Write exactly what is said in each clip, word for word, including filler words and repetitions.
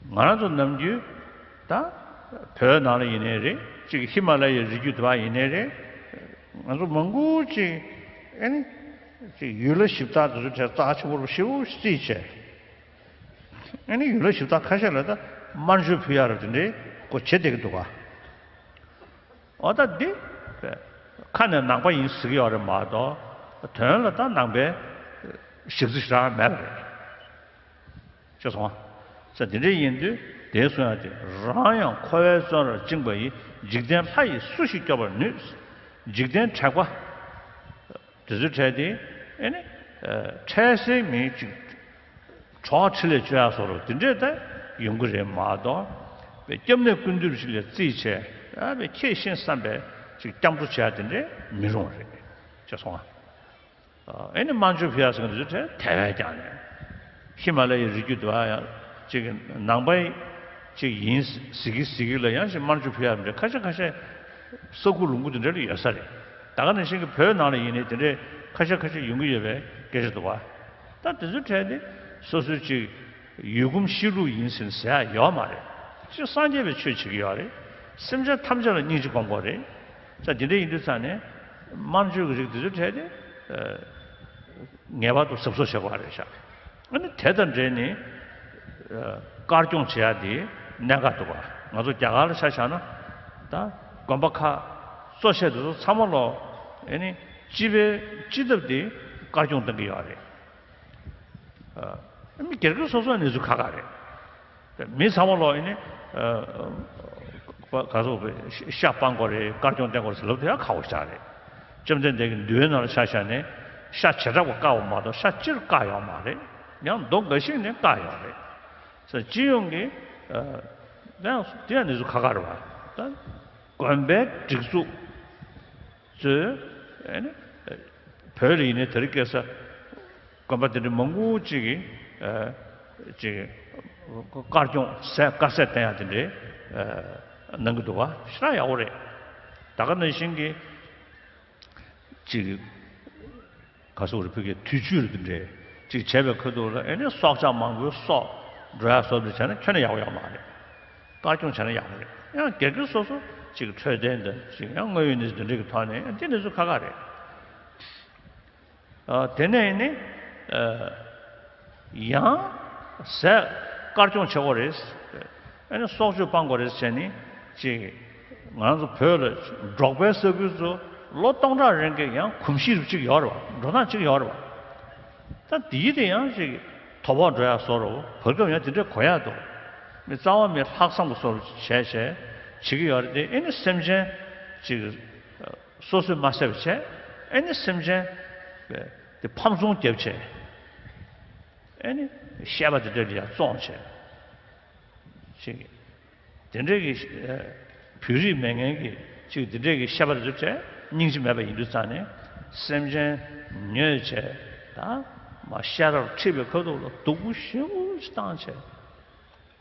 ང་རང་ཚོ་ནམ་རྒྱུན་ད་བོད་ནང་ལ་ཡིན་ནའི་རེད། ཅིག་ཧི་མ་ལ་ཡའི་རི་རྒྱུད་དེ་བ་ཡིན་ནའི་རེད། ང་ཚོ་མང་པོ་ཅིག་ཨེ་ནི་ཅིག་ཡུལ་ལྷ་གཞི་བདག་དེ་ཚོ་གྲས་རྩ་ཆེན་པོ་ཞེ་པོ་རྩིས་བྱས། ཨེ་ནི་ཡུལ་ལྷ་གཞི་བདག་ཁ་ཤས་ལ་ད་དམར་མཆོད་ཕུལ་ཡག་རེད། དེ་འདྲའི་སྐོར་བྱེད་བསྡད་ཀྱི་འདུག་ག། འོ་ད་འདི་ཁ་ནས་ནང་པ་ཡིན་ཟེར་གྱི་ཡོད་རེད་མ་གཏོགས། དོན་ལ་ད་ནང་པའི་གཞི་རྩ་ཞེ་དྲག་མེད་པ་རེད། ཤེས་སོང་ང་། ས་དེ་འདྲ་ཡིན་དུས་དེའི་གསུང་ཡག་དེ། རང་ཡང་འཁོར་བའི་བཙོན་རར་བཅིངས་པ་ཡི། འཇིག་རྟེན་ལྷ་ཡིས་སུ་ཞིག་སྐྱོབ་པར་ནུས། འཇིག་རྟེན་དྲེགས་པ་དེ་ཚོའི་གྲས་དེ་ཨེ་ནི་འཕྲལ་སེལ་མིན་ཅིག་གྲོགས་འཕྲིན་ལས་བཅོལ་ཡག་བཟོ་འདྲ་དེ་འདྲས་ད་ཡོང་གི་རེད་མ་གཏོགས། པའི་སྐྱབས་གནས་ཀུན་འདུས་ཅིག་ལ་རྩིས་བྱས། ཨ་པའི་ཁྱེད་ཤེས་བསམ་པའི་ཅིག་སྐྱབས་འགྲོ་བྱེད་ཡག་དེ་འདྲས་མི་རུང་བ་རེད། ཤེས་སོང་ང་། ཨེ་ནི་དམར་མཆོད་ཕུལ་ཡག་ཟེར་མཁན་དེ་ཚོ་དེ་བས་ཀྱང་ནས། ཧི་མ་ལ་ཡའི་རི་རྒྱུད་དུ་ཡང་ཅིག་ནང་པའི་ཅིག་ཡིན་ཟེར་གི་ཟེར་གི་ལ་ཡང་ཞིག་དམར་མཆོད་ཕུལ་ཡག་མི་འདྲ་ཁ་ཤས་ཁ་ཤས་ས་ཁུག་ལུང་ཁུག་དེ་འདྲ་ལ་ཡོད་ས་རེད། ད་ག་ནང་བཞིན་གྱི་བོད་ནང་ལ་ཡིན་ནའི་དེ་འདྲའི་ཁ་ཤས་ཁ་ཤས་ཡོང་གི་ཡོད་པའི་སྐད་ཆ་འདུག་བ། ད་དེ་ཚོའི་གྲས་དེ་སོ་སོའི་ཅིག་ཡུལ་གོམས་གཤིས་ལུགས་ཡིན་ཟེར་ཟེར་ཡག་ཡོད་མ་རེད། ཅིག་སངས་རྒྱས་པའི་ཆོས་བྱེད་ཀྱི་ཡོད་རེད། སེམས་ཅན་ཐམས་ཅད་ལ་སྙིང་རྗེ་སྒོམ་དགོས་རེད། ས་དེ་འདྲ་ཡིན་དུས་ཙང་ནས་དམར་མཆོད་ཀྱི་རིགས་དེ་ཚོའི་གྲས་དེ་ངེས་པར་དུ་གཟབ་གཟབ་བྱེད་དགོས་རེད་ཤག། ཨ་ནི་དེ་དང་འབྲེལ་ནས་དཀར་སྐྱོང་བྱེད་ཡག་དེ་གནད་འགག་འདུག་ག། ང་ཚོ་རྒྱ་གར་ལ་ཆ་བཞག་ན་ད་དགོན་པ་ཁག་གཙོ་ཆེ་དེ་ཚོ་ཚང་མ་ལོ་ཨ་ནི་སྤྱི་པའི་སྤྱི་ཐབ་དེ་དཀར་སྐྱོང་གཏོང་གི་ཡོད་རེད། ཨ་མི་སྒེར་སྒེར་སོ་སོའི་གནས་ཚུལ་ཁག་ཁག་རེད། མི་ཚང་མ་ལོ་ཨ་ནི་ག་ཚོད་ཤ་སྤང་དགོས་རེད། དཀར་སྐྱོང་བསྟེན་དགོས་རེད་ཟེར་ལབ་དེ་ཡང་ཁག་པོ་ཞིག་རེད། བཅོམ་ལྡན་འདས་ཀྱི་འདུལ་བའི་ནང་ལ་ཆ་བཞག་ནས་ཤ་བྱེ་བྲག་པ་བཀག་པ་མ་གཏོགས་ཤ་སྤྱིར་བཀག་ཡོད་མ་རེད། ཡང་མདོ་འགའ་ཞིག་ནས་བཀག་ཡོད་རེད། ས་སྤྱི་ཡོངས་ཀྱི་ཡང་དེ་ཡང་གནས་ཚུལ་ཁག་ཁག་རེད་བ། ད་དགོན་པའི་སྒྲིག་འཛུགས་ཚོས་ཨ་ནི་བོད་ལ་ཡིན་ནའི་དེ་རིང་ཁ་སང་དགོན་པ་དེ་འདྲ་མང་པོ་ཅིག་གིས་ཨ་ཅིག་དཀར་སྐྱོང་ཟས་དཀར་ཟས་བསྟེན་ཡག་དེ་འདྲའི་ཨ་གནང་གི་འདུག་བ། ཞེ་དྲག་ཡག་པོ་རེད། ད་ག་ནང་བཞིན་གྱི་ཅིག་ག་སོགས་རེད། ཕ་གིའི་དུས་མཆོད་རེད། དེ་འདྲའི་ཅིག་བྱས་པའི་ཁ་ཐུག་ལ་ཨེ་ནི་སྲོག་ཆགས་མང་པོའི་སྲོག་འགྲོ་ཡག་བཟོ་འདྲ་བྱས་ན་ཁྱོན་ནས་ཡག་པོ་ཡོད་མ་རེད། དཀར་སྐྱོང་བྱས་ན་ཡག་པོ་རེད། ཡང་སྒེར་སྒེར་སོ་སོ་ཅིག་འཕྲོད་བསྟེན་དང་ཅིག་ཡང་དངོས་ཡོད་གནས་ཚུལ་དེ་འདྲ་གི་ཐོག་ནས་ཡང་དེ་གནས་ཚུལ་ཁག་ཁག་རེད། ཨ་དེ་ནས་ནི་ཨ་ཡང་ཟས་དཀར་སྐྱོང་བྱེད་དགོས་རེད། ཨ་ནི་སྲོག་གཅོད་སྤང་དགོས་རེད་བྱས་ནས་ཅིག་ང་རང་ཚོ་བོད་ལ་འབྲོག་པའི་ས་ཁུལ་ཚོ་ལོ་སྟོང་ཕྲག་རིང་གི་ཡང་གོམས་གཤིས་རུ་གཅིག་ཡོད་རེད་བ། འགྲོ་སྟངས་གཅིག་ཡོད་རེད་བ། ད་འདིའི་དེ་ཡང་ཅིག་དོ་ཕོག་འགྲོ་ཡག་བཟོ་འདྲ་བོ། བར་སྐབས་ཡང་དེ་འདྲ་གོ་ཡག་འདུག། མི་རྩ་བ་མི་ལྷག་བསམ་གྱི་བཟོ་འདྲ་བྱས་བྱས་བྱེད་ཀྱི་ཡོད་རེད་དེ། ཨེ་ནི་སེམས་ཅན་ཅིག་སོ་སོས་མ་བསད་པ་བྱས། ཨེ་ནི་སེམས་ཅན་དེ་ཕམ་ཚོང་རྒྱབ་བྱས། ཨེ་ནི་བཤད་པ་དེ་འདྲ་ལ་ཡང་བཙོང་བྱས། ཅིག་དེ་འདྲའི་གི་ཨ་བོད་རིགས་མེད་མཁན་གྱི་ཅིག་དེ་འདྲའི་གི་བཤད་པ་དེ་ཚོ་བྱས། སྙིང་རྗེ་མེད་པ་ཡིན་དུས་ཙང་ནས་སེམས་ཅན་ཉོས་བྱས། ད་མ་ཤ་རར་ཁྲིད་པའི་ཁ་ཐུག་ལ་སྡུག་པོ་ཞེ་པོ་ཞིག་བཏང་བྱས།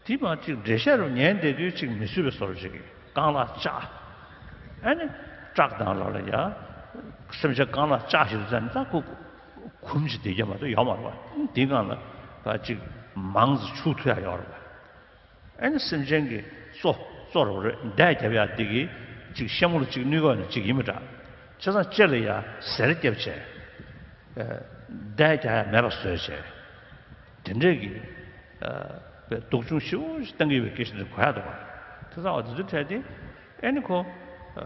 དེ་མ་ཅིག་འགྲེལ་བཤད་རུ་ཉན་བསྡད་དུས་ཅིག་མི་བཟོད་པའི་བཟོ་འདྲ་ཅིག་གི་རྐང་ལག་བཅག། ཨ་ནི་བཀྲག་དང་ལ་ལ་ཡ་སེམས་ཅན་རྐང་ལག་བཅག་བཞིན་དུ་ཙང་ནས་ད་ཁོ་གོམས་ཀྱི་བསྡད་རྒྱུ་མ་གཏོགས་ཡོད་མ་རེད་བ། དེའི་སྒང་ལ་ད་ཅིག་མང་ཙམ་བྱུག་ཐུབ་ཡག་ཡོད་རེད་བ། ཨ་ནི་སེམས་ཅན་གྱི་གཙོ་གཙོ་རུ་རེད། འདས་རྒྱབ་ཡག་འདི་གིས་ཅིག་ཤ་མུ་ལ་ཅིག་གནོད་ཀྱི་ཡོད་ན་ཅིག་ཡིན་མི་འདྲ། བྱས་ཙང་ལྕེ་ལ་ཡ་གཟེར་རྒྱབ་བྱས། ཨ་འདས་རྒྱག་ཡག་མེད་པ་བཟོས་བྱས། དེ་འདྲས་ཀྱི་ཨ་པའི་སྡུག་སྦྱོང་ཞེ་པོ་ཞིག་བཏང་གི་ཡོད་པའི་སྐད་ཆ་འདི་གོ་ཡག་འདུག་བ། དེ་ཚོ་བ་དེ་ཚོ་འཕྲད་དེ་ཨ་ནི་ཁོ་ཨ་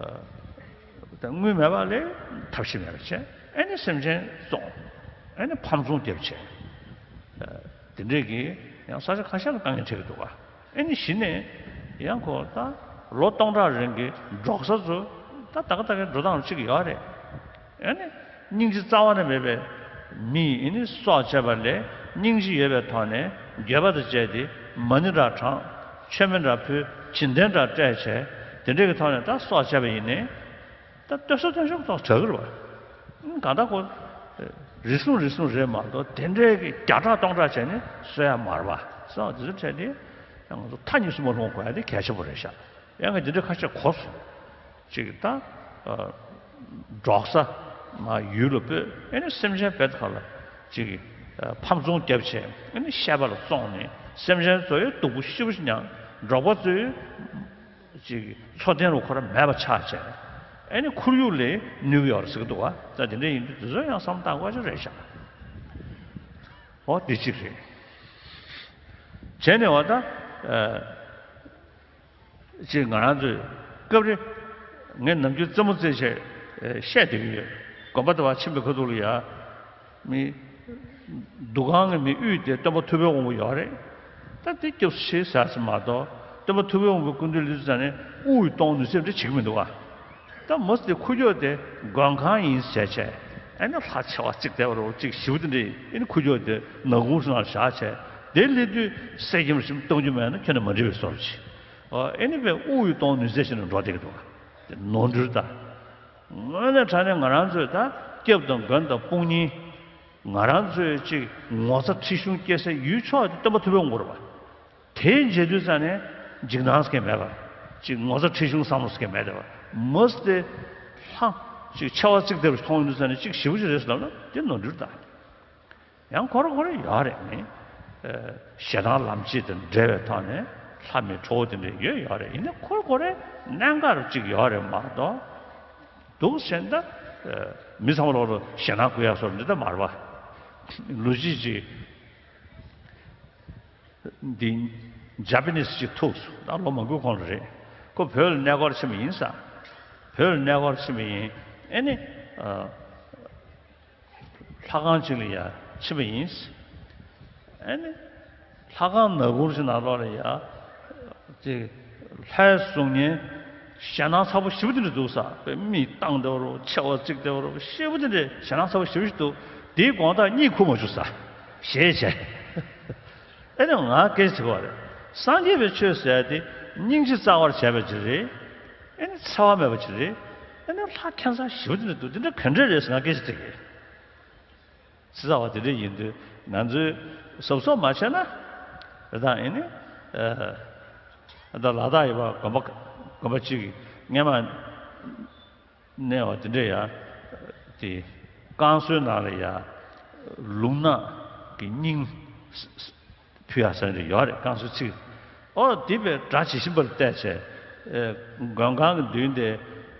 དངུལ་མེད་པ་ལས་ཐབས་ཤེས་མེད་པ་བྱས། ཨ་ནི་སེམས་ཅན་བཙོང་། ཨ་ནི་ཕམ་ཚོང་རྒྱབ་བྱས། ཨ་དེ་འདྲས་ཀྱི་ཡང་ས་ཆ་ཁ་ཤས་ལ་དཀའ་ངལ་འཕྲད་ཀྱི་འདུག་བ། ཨ་ནི་གཞི་ནས་ཡང་ཁོ་ད་ལོ་སྟོང་ཕྲག་རིང་གི་འབྲོག་ས་ཚོ་ད་ད་ག་ད་གའི་འགྲོ་སྟངས་གཅིག་ཡོད་རེད། ཨ་ནི་སྙིང་རྗེ་རྩ་བ་ནས་མེད་པའི་མི་ཡིས་ནི་སྲོག་བཅད་པ་ལས་སྙིང་རྗེ་ཡོད་པའི་ཐོག་ནས་འགྱོད་པ་དང་བཅས་ཏེ་མ་ཎི་འདྲ་བགྲངས། མཆོད་མེ་འདྲ་ཕུལ། བྱིན་རྟེན་འདྲ་སྤྲད་བྱས། དེ་འདྲའི་གི་ཐོག་ནས་ད་སྲོག་བཅད་པ་ཡིན་ནའི་ད་ལྟོས་ས་ལྟོས་ཤོག་ཐོག་དྲག་གི་རེད་བ། གང་ལྟར་ཁོ་རེ་ཟུང་རེ་ཟུང་རེད་མ་གཏོགས་དེ་འདྲའི་གི་བརྒྱ་ཕྲག་སྟོང་ཕྲག་བྱས་ནས་གསོད་ཡ་མ་རེད་བ། སོང་དེ་ཚོ་འཕྲད་དེ་ཡང་ང་ཚོ་མཐའ་གཉིས་སུ་མ་ལྷུང་དགོས་ཡ་དེ་གལ་ཆེན་པོ་རེད་ཤག། ཡང་ང་འདི་འདྲ་ཁ་ཤས་གོ་སོང་། ཅིག་ད་ཨ་འབྲོག་ས་མ་ཡུལ་ལ་སྤོས། ཨེ་ནི་སེམས་ཅན་བེད་ཁ་ལ་ཅིག་ ཕམ་ཚོང་བརྒྱབ་བྱས། ཨ་ནི་བཤད་པ་ལ་བཙོང་ནས་སེམས་ཅན་ཚོ་ཡང་སྡུག་པོ་ཞེ་པོ་ཞིག་མྱངས། འབྲོག་པ་ཚོའི་ཅིག་འཚོ་རྟེན་རུ་ཁོ་རང་མེད་པ་ཆགས་བྱས། ཨ་ནི་ཁོར་ཡུག་ལ་ནུས་ཀྱི་ཡོད་རེད་ཟེར་གྱི་འདུག་བ། ད་དེ་འདྲ་ཡིན་དུས་དེ་ཚོ་ཡང་བསམ་བློ་བཏང་དགོས་ཀྱི་རེད་ཤག་འོ་དེ་གཅིག་རེད། བྱས་ནས་འོ་ད། ཅེས་ང་རང་ཚོས་སྐབས་རེ་ངས་ནམ་རྒྱུན་རྩེད་མོ་རྩེ་བྱས་བཤད་བསྡད་ཀྱི་ཡོད། དགོན་པ་དེ་བར་ཕྱིན་པའི་ཁ་ཐུག་ལ་ཡ། མི་འདུ་ཁང་གི་མི་དབུས་དེ་སྟོན་པ་ཐུབ་པའི་དབང་པོ་ཡོད་རེད། ད་དེ་སྐྱབས་སུ་མཆི་ཟེར་ཙམ་མ་གཏོགས་སྟོན་པ་ཐུབ་པའི་དབང་པོའི་སྐུ་མདུན་སླེབས་དུས་ཙང་ནས་དབུགས་གཏོང་ནུས་སེམས་དེ་བྱེད་ཀྱི་མི་འདུག་བ། ད་མོ་དེ་ཁུག་ཀྱོག་དེ་མགོན་ཁང་ཡིན་ཟེར་བྱས། ཨ་ནི་ལྷ་ཆེ་བ་གཅིག་བསྡད་པ་རོ་གཅིག་ཞེ་པོ་དེ་འདྲ་ཨ་ནི་ཁུག་ཀྱོག་དེ་ནག་ཁུང་ནང་བཞག་བྱས། དེ་སླེབས་དུས་གསེར་སྐྱེམས་ཤིག་གཏོང་རྒྱུ་མེད་ན་ཁྱོན་ནས་མ་འགྲིག་པའི་བཟོ་འདྲ་ཅིག་ཨ་ནི་པས་དབུགས་གཏོང་ནུས་ཚད་ཞིག་ནས་འགྲོ་བསྡད་ཀྱི་འདུག་བ། དེ་ནོར་འཁྲུལ་ད། དངོས་གནས་དྲང་གནས་ང་རང་ཚོས་ད་སྐྱབས་དང་མགོན་དང་དཔུང་གཉེན། ང་རང་ཚོས་ཅིག་ངོ་ཚ་ཁྲེལ་གཞུང་སྐྱེ་སའི་ཡུལ་ཕྱོགས་དེ་སྟོན་པ་ཐུབ་པའི་དབང་པོ་རེད་བ། དེའི་མཇལ་དུས་ཙ་ནས་འཇིགས་སྣང་ཟེར་མཁན་མེད་པ། ཅིག་ངོ་ཚ་ཁྲེལ་གཞུང་བསམ་བློ་ཟེར་མཁན་མེད་བསྡད་པ། མོ་དེ་ལྷ་ཅིག་ཆེ་བ་གཅིག་བསྡད་པ་མཐོང་ཡོང་དུས་ཙ་ནས་ཅིག་ཞེ་པོ་ཅིག་རེད་ཟེར་ལབ་ན་དེ་ནོར་འཁྲུལ་ད། ཡང་ཁོ་རང་ཁོ་རང་ཡོད་རེད་ནི། ཨ་ཞེ་སྡང་ལམ་བྱེད་དང་འབྲེལ་བའི་ཐོག་ནས་ལྷ་མིའི་ཁྲོ་བོ་དེ་འདྲ་ཡོད་ཡོད་རེད། ཡིན་ན་ཁོ་རང་ཁོ་རང་གནད་འགག་ཅིག་ཡོད་རེད་མ་གཏོགས། འདུག་ཟེར་ན་ད་མི་ཚང་མ་ལོག་ལ་ཞེ་སྡང་སྐུལ་ཡག་བཟོ་འདི་ད་མ་རེད་པ། ལོ་རྒྱུས་ཅིག་འདི་ཇ་པ་ནིས་ཅིག་ཐུག་སོང་། ད་ལོ་མང་པོའི་གོང་ལ་རེད། ཁོ་བོད་ལ་གནས་སྐོར་ཕྱིན་པ་ཡིན་ས། བོད་ལ་གནས་སྐོར་ཕྱིན་པ་ཡིན། ཨེ་ནི། ཨ། ལྷ་ཁང་ཅིག་ལ་ཡ་ཕྱིན་པ་ཡིན། ཨེ་ནི། ལྷ་ཁང་ནག་ཁུང་ཞིག་ནང་ལོགས་ལ་ཡ། ཅིག་ལྷའི་གཟུགས་བརྙན་ཞེད་སྣང་ཚ་པོ་ཞེ་པོ་དེ་འདྲ་འདུག་ས། དཔེ་མིག་བཏང་བསྡད་པ་རོ་ཆེ་བ་གཅིག་བསྡད་པ་རོ་ཞེ་པོ་དེ་འདྲ་ཞེད་སྣང་ཚ་པོ་ཞེ་པོ་ཞིག་འདུག་དེའི་དགོང་དག་གཉིད་ཁུག་མ་བཅུག་ས། ཞེད་བྱས། ཨེ་ནི་ང་སྐད་ཆ་དྲི་བ་རེད། སངས་རྒྱས་པའི་ཆོས་ཟེར་ཡ་དེ་སྙིང་རྗེ་རྩ་བར་བྱས་པ་ཅིག་རེད། ཨེ་ནི་འཚེ་བ་མེད་པ་ཅིག་རེད། ཨེ་ནི་ལྷ་ཁྱད་མཚར་ཞེ་པོ་དེ་འདྲ་འདུག་དེ་འདྲ་ག་འདྲ་རེད་ཟེར་ང་སྐད་ཆ་དྲི་གི། ཚེ་ཚ་བ་དེ་འདྲ་ཡིན་དུས་ང་ཚོས་གཟབ་གཟབ་མ་བྱས་ན། རེད་དང་ཨེ་ནི། ཨ་ད་ལ་དྭགས་ཡོད་པ་དགོན་པ་དགོན་པ་གཅིག་གིས་སྔས་མ་གནས་པ་དེ་འདྲ་ཡ། དེ་བསྐང་གསོའི་ནང་ལ་ཡ། ལུག་ནག་གི་སྙིང་ཕུལ་ཡག་ས་འདྲ་ཡོད་རེད། བསྐང་གསོའི་ཚིག་ཨོ་དེ་བས་སྒྲ་ཇི་བཞིན་པར་བལྟས་བྱས། ཨེ། མགོན་ཁང་གི་མདུན་དེ་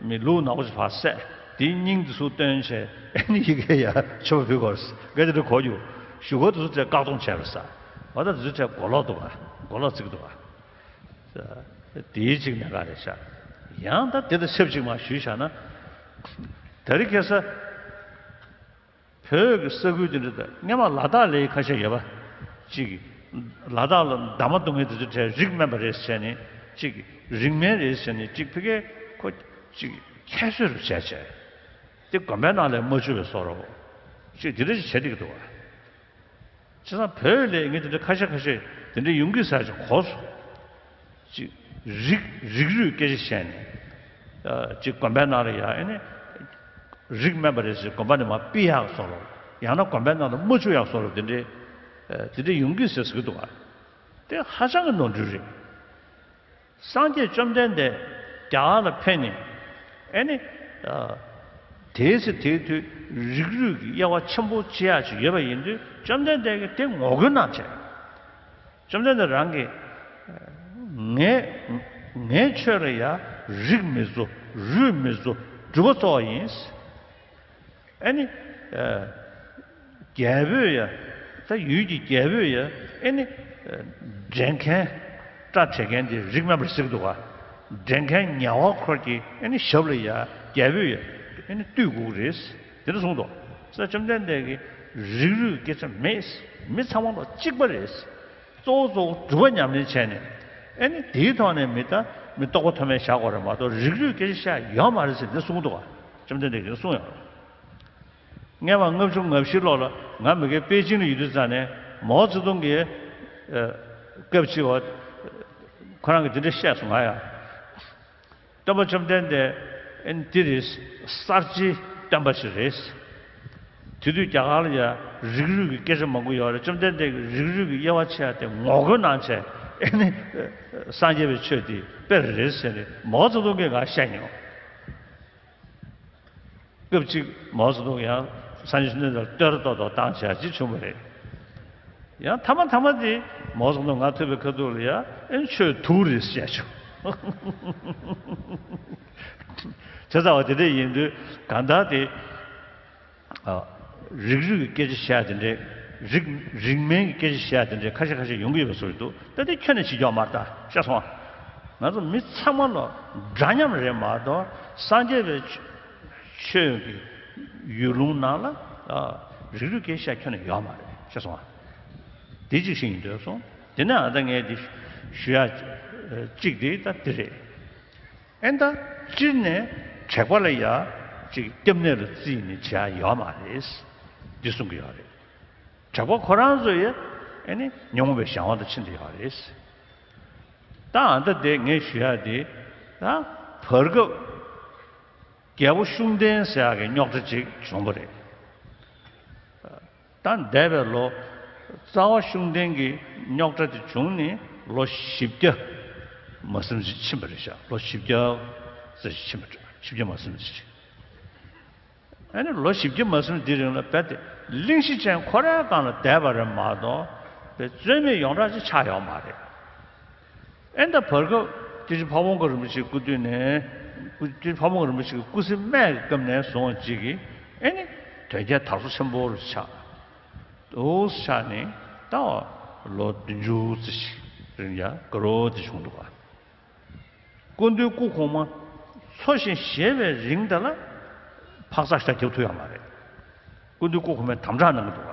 མི་ལུག་ནག་པོ་ཞིག་ཕར་བསད། དེའི་སྙིང་དེ་ཚུར་བཏོན་བྱས་ཨེ་ནི་ཡི་གེ་ཡ་མཆོད་པ་ཕུལ་དགོས་རེད། འགའ་དེ་འདྲ་གོ་རྒྱུ། ཞུ་སྒོ་དེ་ཚོ་བཅས་བཀག་སྡོམ་བྱས་པ་རེད་ས། འོ་ད་དེ་ཚོ་བཅས་གོ་ལོག་འདུག་ག་གོ་ལོག་བརྩི་གི་འདུག་ག་དེའི་གཅིག་གནད་འགག་རེད་ཤག་ཡང་ད་དེ་དང་ཆབས་ཅིག་མར་ཞུས་བཞག་ན། དེ་རིང་ཁ་སང་བོད་ཀྱི་ས་ཁུལ་དེ་འདྲ་དང་སྔས་མ་ལ་དྭགས་ལ་ཁ་ཤས་ཡོད་པ། གཅིག་ལ་དྭགས་ལ་འདབ་མ་རྡུང་མཁན་དེ་ཚོའི་གྲས་རིགས་དམན་པ་རེད་ཟེར་ནས་གཅིག་རིགས་དམན་རེད་ཟེར་ནས་གཅིག་ཕ་གིར་ཁོ་གཅིག་ཁྱད་གསོད་རུ་བྱས་བྱས། དེ་དགོན་པའི་ནང་ལ་མ་བཅུག་པའི་བཟོ་འདྲ་བོ། གཅིག་དེ་འདྲ་ཞིག་བྱས་བསྡད་ཀྱི་འདུག་བ། བྱས་ཙང་བོད་ལ་ངས་དེ་འདྲ་ཁ་ཤས་ཁ་ཤས་དེ་འདྲ་ཡོང་གི་ཟེར་ཅིག་གོ་སོང་། ཅིག་རིགས་རིགས་རུས་སྐད་ཆ་བཤད་ནས། ཨ། ཅིག་དགོན་པའི་ནང་ལ་ཡ་ཨེ་ནི། རིགས་དམན་པ་རེད་ཟེར་དགོན་པ་ནས་མར་ཕུད་ཡག་བཟོ་འདྲ། ཡང་ན་དགོན་པའི་ནང་ལ་མ་བཅུག་ཡག་བཟོ་འདྲ་དེ་འདྲ། ཨ། དེ་འདྲ་ཡོང་གི་ཟེར་ཟེར་གྱི་འདུག་བ། དེ་ཧ་ཅང་གི་ནོར་འཁྲུལ་རེད། སངས་རྒྱས་བཅོམ་ལྡན་འདས་རྒྱ་གར་ལ་ཕེབས་ནས་ཨེ་ནི། ཨ། དེའི་ཚེ་དེའི་དུས་རིགས་རུས་ཀྱི་དབྱེ་བ་ཆེན་པོ་ཕྱེ་ཡག་ཅིག་ཡོད་པ་ཡིན་དུས་བཅོམ་ལྡན་འདས་ཀྱིས་དེ་ངོ་རྒོལ་གནང་བྱས། བཅོམ་ལྡན་འདས་རང་གིས། ངས་ངའི་ཆོས་ལ་ཡ་རིགས་མི་བཟོ། རུས་མི་བཟོ། སྒྲུབ་པ་གཙོ་བོ་ཡིན། ཨེ་ནི། ཨ། རྒྱལ་པོས་ཡ། ད་ཡུལ་གྱི་རྒྱལ་པོས་ཡ། ཨེ་ནི། ཨ། འདྲེན་མཁན། སྐྲ་བྲེག་མཁན་དེ་རིགས་དམན་པར་ཟེར་གྱི་འདུག་ག་འདྲེན་མཁན་ཉེ་བ་འཁོར་གྱི་ཨེ་ནི་ཞབས་ལ་ཡ། རྒྱལ་པོས་ཡ། ཨེ་ནི་བཏུལ་དགོས་ཀྱི་རེད། དེ་འདྲ་གསུངས་འདུག་ས། བཅོམ་ལྡན་འདས་ཀྱིས་རིགས་རུས་སྐད་ཆ་མེད། མི་ཚང་མ་ལ་གཅིག་པ་རེད། གཙོ་བོ་གཙོ་བོ་སྒྲུབ་པ་ཉམས་ལེན་བྱས་ནས། ཨེ་ནི་དེའི་ཐོག་ནས་མི་ད་མི་རྟོགས་པ་མཐོ་དམན་བཞག་དགོས་རེད་མ་གཏོགས་རིགས་རུས་སྐད་ཆ་བཤད་ཡོད་མ་རེད་ཟེར་ནས་གསུངས་འདུག་ག་བཅོམ་ལྡན་འདས་ཀྱིས་གསུངས་ཡོད་རེད། སྔོན་མ་ལྔ་བཅུ་ང་བཞི་ལོ་ལ་ང་མ་གི་པེ་ཅིང་ལ་ཡོད་དུས་ཙང་ནས་མའོ་ཙེ་ཏུང་གིས། ཨ། སྐབས་གཅིག་བ་ཁོ་རང་གིས་འདི་འདྲ་བཤད་སོང་ང་ཡ། སྟོན་པ་བཅོམ་ལྡན་འདས་ཨེ་ནི་འདི་རེད། གསར་བརྗེའི་སྟོན་པ་ཞིག་རེད། དེ་དུས་རྒྱ་གར་ལ་ཡ་རིགས་རུས་ཀྱི་སྐད་ཆ་མང་པོ་ཡོད་རེད། བཅོམ་ལྡན་འདས་ཀྱིས་རིགས་རུས་ཀྱི་དབྱེ་བ་ཕྱེ་ཡ་དེ་ངོ་རྒོལ་གནང་བྱས་ཨེ་ནི་སངས་རྒྱས་པའི་ཆོས་དེ་དཔེ་རེད་ཟེར་ནས་མའོ་ཙེ་ཏུང་གིས་ང་བཤད་མྱོང་། སྐབས་གཅིག་མའོ་ཙེ་ཏུང་ཡང་སངས་རྒྱས་བཅོམ་ལྡན་འདས་ལ་བསྟོད་ར་ཏོག་ཏོག་བཏང་བྱས་ཅིག་བྱུང་བ་རེད། ཡང་མཐའ་མ་མཐའ་མ་དེ་མོ་སོང་དུ་ང་ཐུབ་པའི་ཁ་ཐུག་ལ་ཡ་ཨེ་ཆོས་དུག་རེད་བཤད་བྱུང་། བྱས་ཙང་བ་དེ་འདྲ་ཡིན་དུས་གང་ལྟར་དེ། ཨ། རིགས་རུས་ཀྱི་སྐད་ཆ་བཤད་དེ་འདྲའི། རིགས་རིགས་དམན་གྱི་སྐད་ཆ་བཤད་དེ་འདྲའི་ཁ་ཤས་ཁ་ཤས་ཡོང་གི་ཡོད་པའི་བཟོ་ཞིག་འདུག་ད་དེ་ཁྱོན་ནས་བྱེད་ཀྱི་ཡོད་མ་རེད། ད་ཤེས་སོང་ང་ཚོ་མི་ཚང་མ་ལ་འདྲ་མཉམ་རེད་མ་གཏོགས་སངས་རྒྱས་པའི་ཆོས་ཀྱི་ཡུལ་ལུང་ནང་ལ། ཨ། རིགས་རུས་སྐད་ཆ་ཁྱོན་ནས་ཡོད་མ་རེད། ཤེས་སོང་ང་། དེ་གཅིག་ཞིག་ཡིན་འདོད་སོང་། དེ་ནས་ཨ་ད་ངས་འདི་ཞུ་ཡ་གཅིག་དེ་ད་འདི་རེད། ཨེ་ད་སྤྱིར་ནས་དྲེགས་པ་ལ་ཡ་ཅིག་སྐྱབས་གནས་ལ་བརྩིས་ནས་བྱེད་ཡ་ཡོད་མ་རེད། འདི་གསུང་གི་ཡོད་རེད། དྲེགས་པ་ཁོ་རང་ཚོ་ཡ་ཨེ་ནི་ཉོན་མོངས་པའི་གཞན་དབང་དུ་ཕྱིན་ཏེ་ཡོད་རེད། ད་ཨ་ད་དེ་ངས་ཞུ་ཡ་དེ་ད་བར་སྐབས་རྒྱལ་པོ་ཤུགས་ལྡན་ཟེར་ཡག་གི་རྙོག་དྲ་ཅིག་བྱུང་བ་རེད། ད་འདས་པའི་ལོ། རྩ་བ་ཤུགས་ལྡན་གྱི་རྙོག་དྲ་དེ་བྱུང་ནས་ལོ་བཞི་བརྒྱ་མ་ཟིན་ཅིག་ཕྱིན་པ་རེད་ཤག་ལོ་བཞི་བརྒྱ་ཙམ་ཞིག་ཕྱིན་པ་རེད། བཞི་བརྒྱ་མ་ཟིན་ཅིག་ཨ་ནི་ལོ་བཞི་བརྒྱ་མ་ཟིན་འདིའི་རིང་ལ་རྦད་དེ་གླེང་གཞི་ཅན་ཁོ་རའི་སྒང་ལ་བསྡད་པ་རེད་མ་གཏོགས་པའི་རྩོད་མེད་ཡོངས་གྲགས་ཅིག་ཆགས་ཡོད་མ་རེད། ཨེ་ད་བར་སྐབས་སྐྱབས་རྗེ་ཕ་བོང་ཁ་རིན་པོ་ཆེའི་སྐུ་དུས་ནས། སྐུ་སྐྱབས་རྗེ་ཕ་བོང་ཁ་རིན་པོ་ཆེ་གི་སྐུ་ཚེ་སྨད་ཀྱི་སྐབས་ནས་བཟུང་ཅིག་གིས་ཨེ་ནི་དོལ་རྒྱལ་དར་སོ་ཆེན་པོ་རུ་ཆགས། འདུག་ཆགས་ནས་ད་བར་ལོ་བདུན་ཅུ་ཙམ་ཞིག་རིང་ཡ་དགའ་རབ་དེ་བྱུང་འདུག་ག་སྐུ་མདུན་སྐུ་གོང་མ་འཚོ་ཞིང་གཞེས་པའི་རིང་དེ་ལ་འཕག་འཚག་ཞིག་རྒྱབ་ཐུབ་ཡོད་མ་རེད། སྐུ་མདུན་སྐུ་གོང་མས་དམ་དྲག་གནང་གི་འདུག་ག་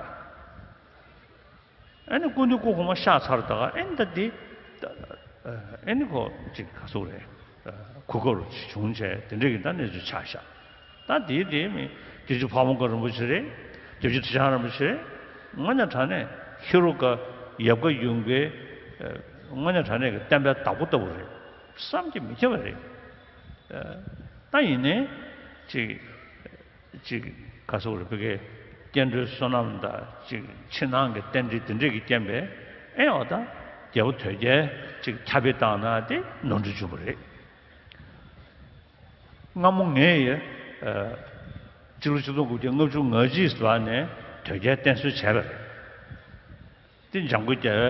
ཨ་ནི་སྐུ་མདུན་སྐུ་གོང་མ་གཤེགས་ཚར་ད་ག་ཨ་ནི་ད་འདི། ཨ་ནི་ཁོ་ཅིག་ག་ཟེར་རེད། གོ་སྐབས་རུ་བྱུང་བྱས་དེ་འདྲ་གི་ད་གནས་ཚུལ་ཆགས་ཤག་ད་འདིའི་དེ་མི་སྐྱབས་རྗེ་ཕ་བོང་ཁ་རིན་པོ་ཆེ་རེད། སྐྱབས་རྗེ་ཁྲི་བྱང་རིན་པོ་ཆེ་རེད། དངོས་གནས་དྲང་གནས་ཧེ་རུ་ཀ་ཡབ་བཀའ་ཡུམ་བཀའི་དངོས་གནས་དྲང་གནས་ཀྱི་བསྟན་པའི་བདག་པོ་ལྟ་བུ་རེད། བསམ་གྱིས་མི་ཁྱབ་པ་རེད། ད་ཡིན་ནའི་ཅིག་ཅིག་ག་སོགས་རེ་བོད་ཀྱི་སྐྱེ་འགྲོའི་བསོད་ནམས་དང་ཅིག་ཕྱི་ནང་གི་རྟེན་འབྲེལ་དེ་འདྲས་ཀྱི་རྐྱེན་པས་ཨེ་འོ་ད་རྒྱལ་པོ་དོལ་རྒྱལ་ཅིག་ཁྱབ་སྤེལ་བཏང་ན་དེ་ནོར་འཁྲུལ་བྱུང་བ་རེད། སྔ་མོ་ངས་ཡ་སྤྱི་ལོ་ཆིག་སྟོང་དགུ་བརྒྱ་ལྔ་བཅུ་ང་གཅིག་ཙམ་ནས་དོལ་རྒྱལ་བསྟེན་གསོལ་བྱས་པ་རེད། དེ་འཇམ་མགོན་རྒྱལ་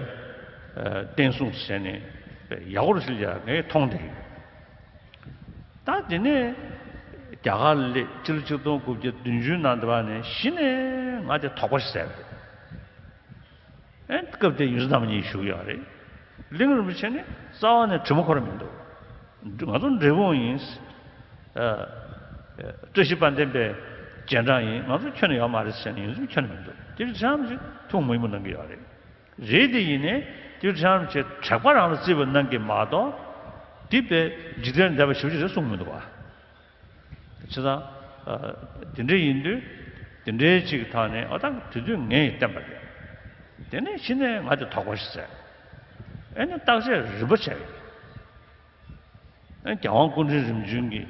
བའི་བསྟན་སྲུང་ཟེར་ནས་ཡག་པོ་ཞིག་ཡ་ངས་མཐོང་བསྡད་ཡོད། ད་དེ་ནས་རྒྱ་གར་སླེབས་སྤྱི་ལོ་ཆིག་སྟོང་དགུ་བརྒྱ་བདུན་ཅུ་ནང་དུ་བ་ནས་གཞི་ནས་ང་དེ་དོགས་པ་ཞིག་ཟ་བ་རེད། ཨེ་སྐབས་དེ་ཡོངས་འཛིན་རྣམ་གཉིས་བཞུགས་ཡོད་རེད། གླིང་རིན་པོ་ཆེ་ནི་རྩ་བ་ནས་དྲི་མ་ཁོ་ར་མི་འདུག་ང་ཚོ་འབྲས་སྤུངས་ཡིན། ཨ། བཀྲ་ཤིས་དཔལ་ལྡན་པའི་རྗེས་འབྲང་ཡིན། ང་ཚོ་ཁྱོན་ནས་ཡོད་མ་རེད་ཟེར་ནས་ཡོངས་འཛིན་ཁྱོན་ནས་མི་འདུག་དེ་བྱས་ཙང་ཐུགས་མོས་མོས་གནང་གི་ཡོད་རེད། རེད་དེ་ཡིན་ནའི་དེ་བྱས་ཙང་དྲེགས་པ་རང་ལ་བརྩིས་པ་གནང་གི་མ་གཏོགས་དེ་པའི་འཇིག་རྟེན་འདས་པ་ཞེ་པོ་ཅིག་རེད་གསུངས་མི་འདུག་བ། བྱས་ཙང་། ཨ། དེ་འདྲ་ཡིན་དུས་དེ་འདྲའི་ཅིག་ཐོག་ནས་ཨ་ད་དེ་དུས་ངས་བསྟན་པ་རེད། དེ་ནས་གཞི་ནས་ང་དེ་དོགས་པ་ཞིག་ཟ། ཨེ་ནི་བརྟག་དཔྱད་རིམ་པ་བྱས། ཨེ་རྒྱལ་དབང་སྐུ་ཕྲེང་རིམ་བྱོན་གྱི་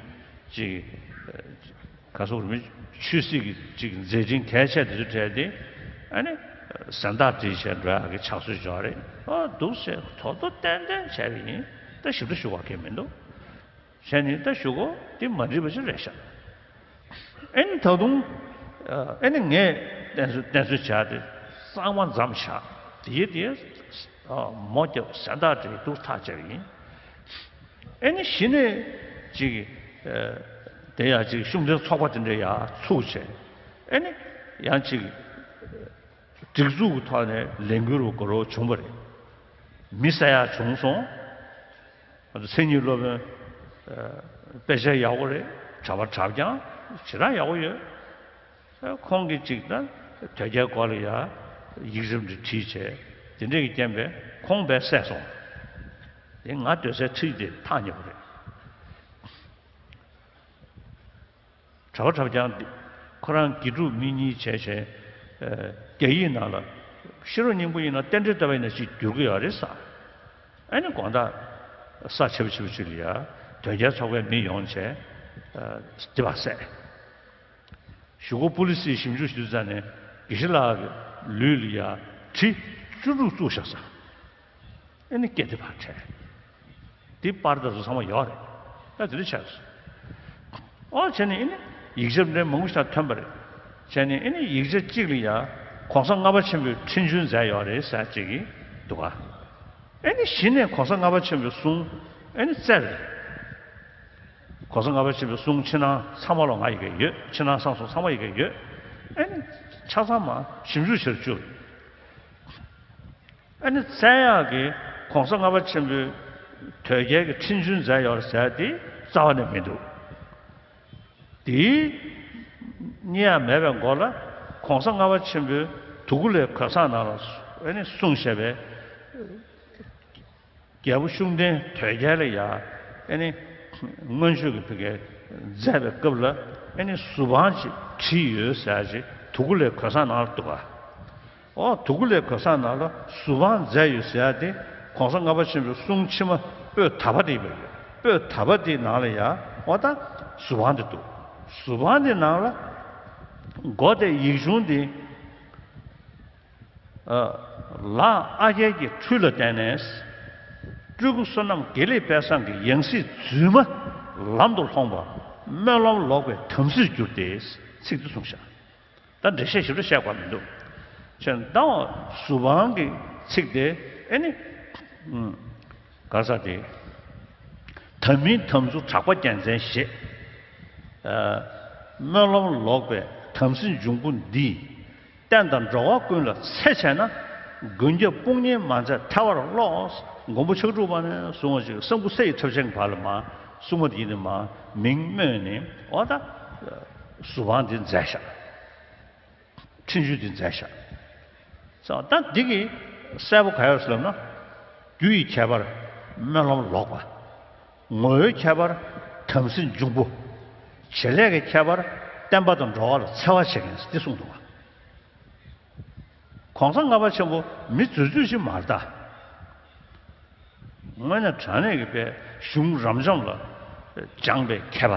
ཅིག་ག་སོགས་རིམ་པའི་ཆོས་སྲིད་ཀྱི་ཅིག་མཛད་འཕྲིན་གལ་ཆེ་དེ་ཚོ་གྲས་དེ་ཨ་ནི་ཟན་བརྟག་སྒྲིལ་བྱས་འགྲོ་ཡག་གི་ཕྱག་སྲོལ་ཅིག་ཡོད་རེད། ཨ་འདུག་ཟེར་ཐོག་ཐོག་ཏན་ཏན་བྱས་པ་ཡིན། ད་ཞིབ་ཕྲ་ཞུ་བ་གང་ཡང་མི་འདུག་བྱས་ནས་ད་ཞུ་གོ་དེ་མ་འགྲིག་པ་ཞིག་རེད་ཤག་ཨེ་ནི་ད་དུང་ཨེ་ནི་ངས་བསྟེན་གསོལ་བསྟེན་གསོལ་བྱས་ཏེ་གཙང་མ་མཚམས་བཞག་དེའི་དེ་མོ་རྒྱབ་ཟན་བརྟག་སྒྲིལ་སྡུག་ཐག་བཅད་པ་ཡིན། ཨེ་ནི་གཞི་ནས་ཅིག་དེ་ཡང་ཅིག་ཤུགས་ལྡན་ཚོགས་པ་དེ་འདྲ་ཡང་ཚུགས་བྱས་ཨེ་ནི་ཡང་ཅིག་སྒྲིག་འཛུགས་ཀྱི་ཐོག་ནས་ལས་འགུལ་རུ་འགྲོ་རོགས་བྱུང་བ་རེད། མི་བསད་ཡག་བྱུང་སོང་། ང་ཚོ་མཚན་ཉིད་སློབ་དཔོན་དཔེ་ཆ་ཡག་པོ་རེད། གྲྭ་པ་གྲྭ་རྐྱང་ཞེ་དྲག་ཡག་པོ་ཡོད། ཁོང་གིས་ཅིག་ད་དོལ་རྒྱལ་སྐོར་ལ་ཡ་ཡིག་རིགས་འདི་བྲིས་བྱས་དེ་འདྲས་ཀྱི་རྐྱེན་པས་ཁོང་དཔེ་བསད་སོང་། དེ་ང་སྡོད་སའི་འཁྲིས་དེ་ཐག་ཉེ་པོ་རེད། གྲྭ་པ་གྲྭ་རྐྱང་འདི་ཁོ་རང་དགེ་ཕྲུག་མི་གཉིས་བྱས་བྱས། ཨ། རྒྱ་ཡིག་ནང་ལ་ཤེས་རབ་སྙིང་པོ་ཡིན་ན་རྟེན་འབྲེལ་བསྟོད་པ་ཡིན་ན་ཅིག་བསྒྱུར་གྱི་ཡོད་རེད་ས། ཨ་ནི་དགོང་དག་ས་ཆེ་བ་ཆེ་བ་ཅིག་ལ་ཡ་དོལ་རྒྱལ་ཚོགས་པའི་མི་ཡོང་བྱས། ཨ། སྡིག་པ་བསད། གཞུག་གུ་པུ་ལི་སིས་ཞིབ་འཇུག་ཞུ་དུས་ཙ་ནས་དགེ་བཤེས་ལགས་ཀྱི་ལུས་ལ་ཡ་གྲི་བཅུ་དྲུག་བཙུགས་བཞག་ས། ཨེ་ནི་སྐེ་དེ་ཕར་བྲལ། དེ་པར་དེ་ཚོ་ཚང་མ་ཡོད་རེད། ད་དེ་འདྲ་ཆགས་སོང་། ཨོ་བྱས་ནས་ཨེ་ནི་ཡིག་ཆ་འདྲ་མང་པོ་ཞིག་ཐོན་པ་རེད། བྱས་ནས་ཨེ་ནི་ཡིག་ཆ་གཅིག་ལ་ཡ་ གོང་ས་ལྔ་པ་ཆེན་པོས་ཁྲིམས་གཅོད་མཛད་ཡོད་རེད་ཟེར་ཅིག་འདུག་ག་ཨེ་ནི་གཞི་ནས་གོང་ས་ལྔ་པ་ཆེན་པོའི་གསུང་ཨེ་ནི་བཙལ་རེད། གོང་ས་ལྔ་པ་ཆེན་པོའི་གསུང་ཕྱི་ནང་ཚང་མ་ལ་ང་ཡི་གེ་ཡོད། ཕྱི་ནང་གསང་གསུམ་ཚང་མ་ཡི་གེ་ཡོད། ཨེ་ནི་ཆ་ཚང་མ་ཞིབ་འཇུག་བྱེད་བཅུག་ཨ་ནི་བཙལ་ཡག་གི་གོང་ས་ལྔ་པ་ཆེན་པོའི་དོལ་རྒྱལ་གྱི་ཁྲིམས་གཅོད་མཛད་ཡོད་ཟེར་དེ་རྩ་བ་ནས་མི་འདུག་དེའི་རྙེད་ཡག་མེད་པའི་མགོ་ལ་གོང་ས་ལྔ་པ་ཆེན་པོའི་དུ་ཀུ་ལའི་གོས་བཟང་ནང་ལ་ཨ་ནི་གསུངས་བཞག་པའི་རྒྱལ་པོ་ཤུགས་ལྡན་དོལ་རྒྱལ་ལ་ཡ་ཨ་ནི་མངོན་སྤྱོད་ཀྱི་ཕ་གིའི་མཛད་པའི་སྐབས་ལ་ཨ་ནི་གཟུ་དཔང་ཅིག་བྲིས་ཡོད་ཟེར་ཅིག་དུ་ཀུ་ལའི་གོས་བཟང་ནང་ལ་འདུག་ག་ཨོ་དུ་ཀུ་ལའི་གོས་བཟང་ནང་ལ་གཟུ་དཔང་མཛད་ཡོད་ཟེར་ཡ་དེ་གོང་ས་ལྔ་པ་ཆེན་པོའི་གསུང་ཕྱི་མ་པོད་ད་པ་དེ་ཡིན་པ་རེད། པོད་ད་པ་དེའི་ནང་ལ་ཡ་ཨོ་ད་གཟུ་དཔང་དེ་འདུག་གཟུ་དཔང་དེའི་ནང་ལ་མགོ་དེ་ཡིག་ཆུང་དེ་ལ་ཨ་རྒྱལ་གྱི་འཕྲུལ་ལ་བརྟེན་ནས་སྤྲུལ་སྐུ་བསོད་ནམས་དགེ་ལེགས་དཔལ་བཟང་གི་ཡང་སྲིད་རྫུན་མ་ལམ་དུ་ལྷོངས་པ་སྨོན་ལམ་ལོག་པའི་དམ་སྲིར་གྱུར་ཏེ་ཚིག་དེ་གསུངས་ཤག་ད་འགྲེལ་བཤད་ཞིབ་ཕྲ་བཤད་དགོས་མི་འདུག་བྱས་ཙང་གཟུ་དཔང་གི་ཚིག་དེ་ཨེ་ནི། ཨུམ། ག་ས་དེ། དམ་མིན་དམ་ཚུལ་གྲགས་པ་རྒྱལ་མཚན་ཞེས། ཨ། སྨོན་ལམ་ལོག་པའི་དམ་སྲི་འབྱུང་པོ་འདིས། བསྟན་དང་འགྲོ་བ་ཀུན་ལ་འཚེ་བྱས་ན། མགོན་སྐྱབས་དཔུང་གཉེན་མ་མཛད་ཐལ་བར་རློག་མགོན་པོ་ཕྱག་དྲུག་པ་ནས་བཟུང་བ་ཅིག་གསང་ཕུ་ས་ཡི་ཁྲབ་ཆེན་གྱི་བར་ལ་མ་སྲུང་མ་དེ་ཡིན་ནི་མ་མིང་སྨོས་ནས་འོ་ད་གཟུ་དཔང་འདི་མཛད་ཤག་ཁྲིམས་གཅོད་འདི་མཛད་ཤག་ཙང་ད་འདི་གི་གསལ་པོ་ག་ཡོད་ཟེར་ལབ་ན། རྒྱུ་ཡི་ཁྱད་པར་སྨོན་ལམ་ལོག་པ། ངོ་བོའི་ཁྱད་པར་དམ་སྲི་འབྱུང་པོ། བྱེད་ལས་ཀྱི་ཁྱད་པར་བསྟན་པ་དང་འགྲོ་བ་ལ་འཚེ་བ་བྱེད་མཁན་འདི་གསུངས་འདུག་བ། གོང་ས་ལྔ་པ་ཆེན་པོ་མི་རྫུས་རྫུས་ཤིག་མ་རེད་ད། དངོས་གནས་དྲང་གནས་ཀྱི་པའི་གཞུང་རབ་འབྱམས་ལ་སྦྱངས་པའི་མཁས་པ།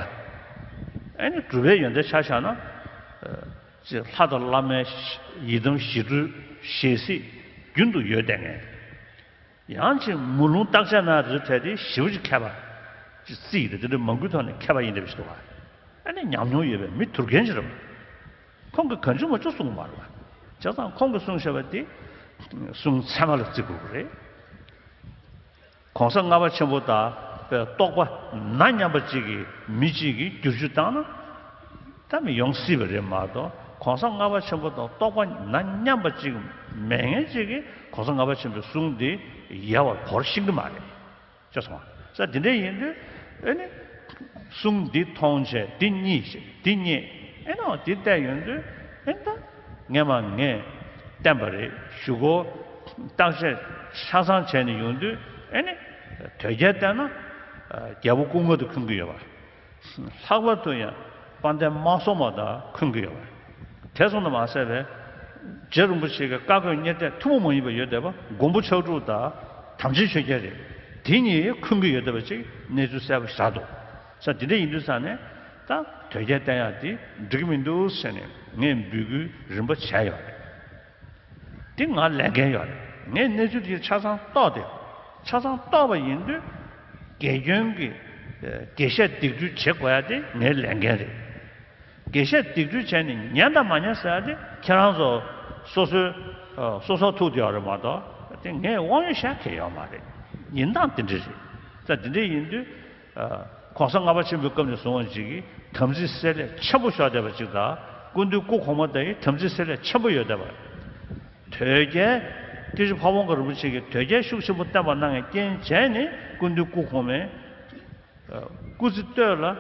ཨེ་ནི་གྲུབ་པའི་ཡོན་ཏན་ཆ་བཞག་ན། ཅེས་ལྷ་དང་བླ་མའི་ཡི་དམ་ཞི་ཁྲོའི་ཞལ་གཟིགས་རྒྱུན་དུ་ཡོད་བསྡད་མཁན། ཡང་ཅིག་མུ་ལུང་བརྟག་དཔྱད་ན་རེ་བྲལ་ཏེ་ཞེ་པོ་ཅིག་མཁས་པ་ཅིག་རྩིས་ཡིན་ཏེ་དེ་འདྲའི་མང་པོའི་ཐོག་ནས་མཁས་པ་ཡིན་འདྲ་བ་ཞིག་འདུག་བ། ཨ་ནི་ཉམས་མྱོང་ཡོད་པའི་མི་དུར་རྒན་ཅིག་རེད་བ། ཁོང་གིས་གང་བྱུང་མང་བྱུང་གསུངས་མ་རེད་བ། བྱས་ཙང་ཁོང་གིས་གསུངས་བཞག་པ་དེ་གསུང་ཚད་མ་ལ་བརྩི་དགོས་ཀྱི་རེད། གོང་ས་ལྔ་པ་ཆེན་པོ་དང་པའི་རྟོགས་པ་ན་མཉམ་པ་གཅིག་གིས་མི་གཅིག་གིས་བསྒྱུར་བཅོས་བཏང་ན་ད་མི་ཡོང་སྲིད་པ་རེད་མ་གཏོགས། གོང་ས་ལྔ་པ་ཆེན་པོ་དང་རྟོགས་པ་ན་མཉམ་པ་གཅིག་མེད་མཁན་གཅིག་གིས་གོང་ས་ལྔ་པ་ཆེན་པོའི་གསུང་འདི་ཡལ་བར་བོར་ཤེས་ཀྱི་མ་རེད། ཅེས་གསུངས་པ། ས་འདི་འདྲ་ཡིན་དུས་ཨེ་ནི། གསུང་འདི་མཐོང་བྱས་འདི་རྙེད་ཅེས་འདི་རྙེད་ཨེ་ནོ་འདི་བལྟས་ཡོང་དུས་ཨེ་ད། ངས་མ་ངས་བསྟན་པ་རེད་ཞུ་གོ་བརྟག་དཔྱད་ཆ་ཚང་བྱས་ནས་ཡོང་དུས་ཨེ་ནི། དོལ་རྒྱལ་བསྟན་ན། རྒྱལ་པོ་སྐུ་ངོ་དུ་འཁོན་གྱི་ཡོད་པ། ལྷག་པར་དུ་ཡང་དཔལ་ལྡན་དམག་ཟོར་མ་དང་འཁོན་གྱི་ཡོད་པ། དེ་སོང་དུ་མ་ཟད་པའི། རྗེ་རིན་པོ་ཆེ་གི་བཀའ་བསྒོས་གཉེར་གཏད་ཐུན་མོང་མ་ཡིན་པ་ཡོད་བསྡད་པ་མགོན་པོ་ཕྱག་དྲུག་དང་། དམ་ཅན་ཆོས་རྒྱལ་རེད། དེ་གཉིས་འཁོན་གྱི་ཡོད་བསྡད་པ་ཅིག་གནས་ཚུལ་གསལ་པོ་ཞིག་རག་འདུག་ས་འདི་འདྲ་ཡིན་དུས་ས་ནས་ད་དོལ་རྒྱལ་བསྟན་ཡག་འདི་འགྲིག་གི་མི་འདུག་ཟེར་ནས་ངས་འབོད་སྐུལ་རིམ་པ་བྱས་ཡོད་རེད། འདི་ང་ལས་འགན་ཡོད་རེད། ངས་གནས་ཚུལ་དེ་ཆ་ཚང་རྟོགས་ཏེ། ཆ་ཚང་རྟོགས་པ་ཡིན་དུས། དགེ་སྐྱོན་གྱི། དགེ་བཤེས་སྡིག་སྒྲིབ་བྱེད་དགོས་ཡ་དེ་ངའི་ལས་འགན་རེད། དགེ་བཤེས་སྡིག་སྒྲིབ་བྱས་ནས་ཉན་དང་མ་ཉན་ཟེར་ཡ་དེ་ཁྱེད་རང་ཚོ་སོ་སོའི། སོ་སོར་ཐུག་བསྡད་ཡོད་རེད་མ་གཏོགས། དེ་ངས་དབང་ཡོད་བཤད་མཁན་ཡོད་མ་རེད། ཡིན་སྟངས་དེ་འདྲ་རེད། ད་དེ་འདྲ་ཡིན་དུས། གོང་ས་ལྔ་པ་ཆེན་པོའི་སྐབས་ནས་བཟུང་བ་ཅིག་གིས་དམ་ཚིག་བསྲེ་བསླད་ཆེན་པོ་ཤོར་བསྡད་པ་ཅིག་དང་། སྐུ་མདུན་སྐུ་གོང་མ་དེ་ཡི་དམ་ཚིག་བསྲེ་བསླད་ཆེན་པོ་ཡོད་བསྡད་པ། དོལ་རྒྱལ། སྐྱབས་རྗེ་ཕ་བོང་ཁ་རིན་པོ་ཆེ་གིས་དོལ་རྒྱལ་ཤུགས་ཆེན་པོ་བསྟན་པ་གནང་བའི་རྐྱེན་བྱས་ནས་སྐུ་མདུན་སྐུ་གོང་མའི་སྐུ་ཚེ་སྟོད་ལ།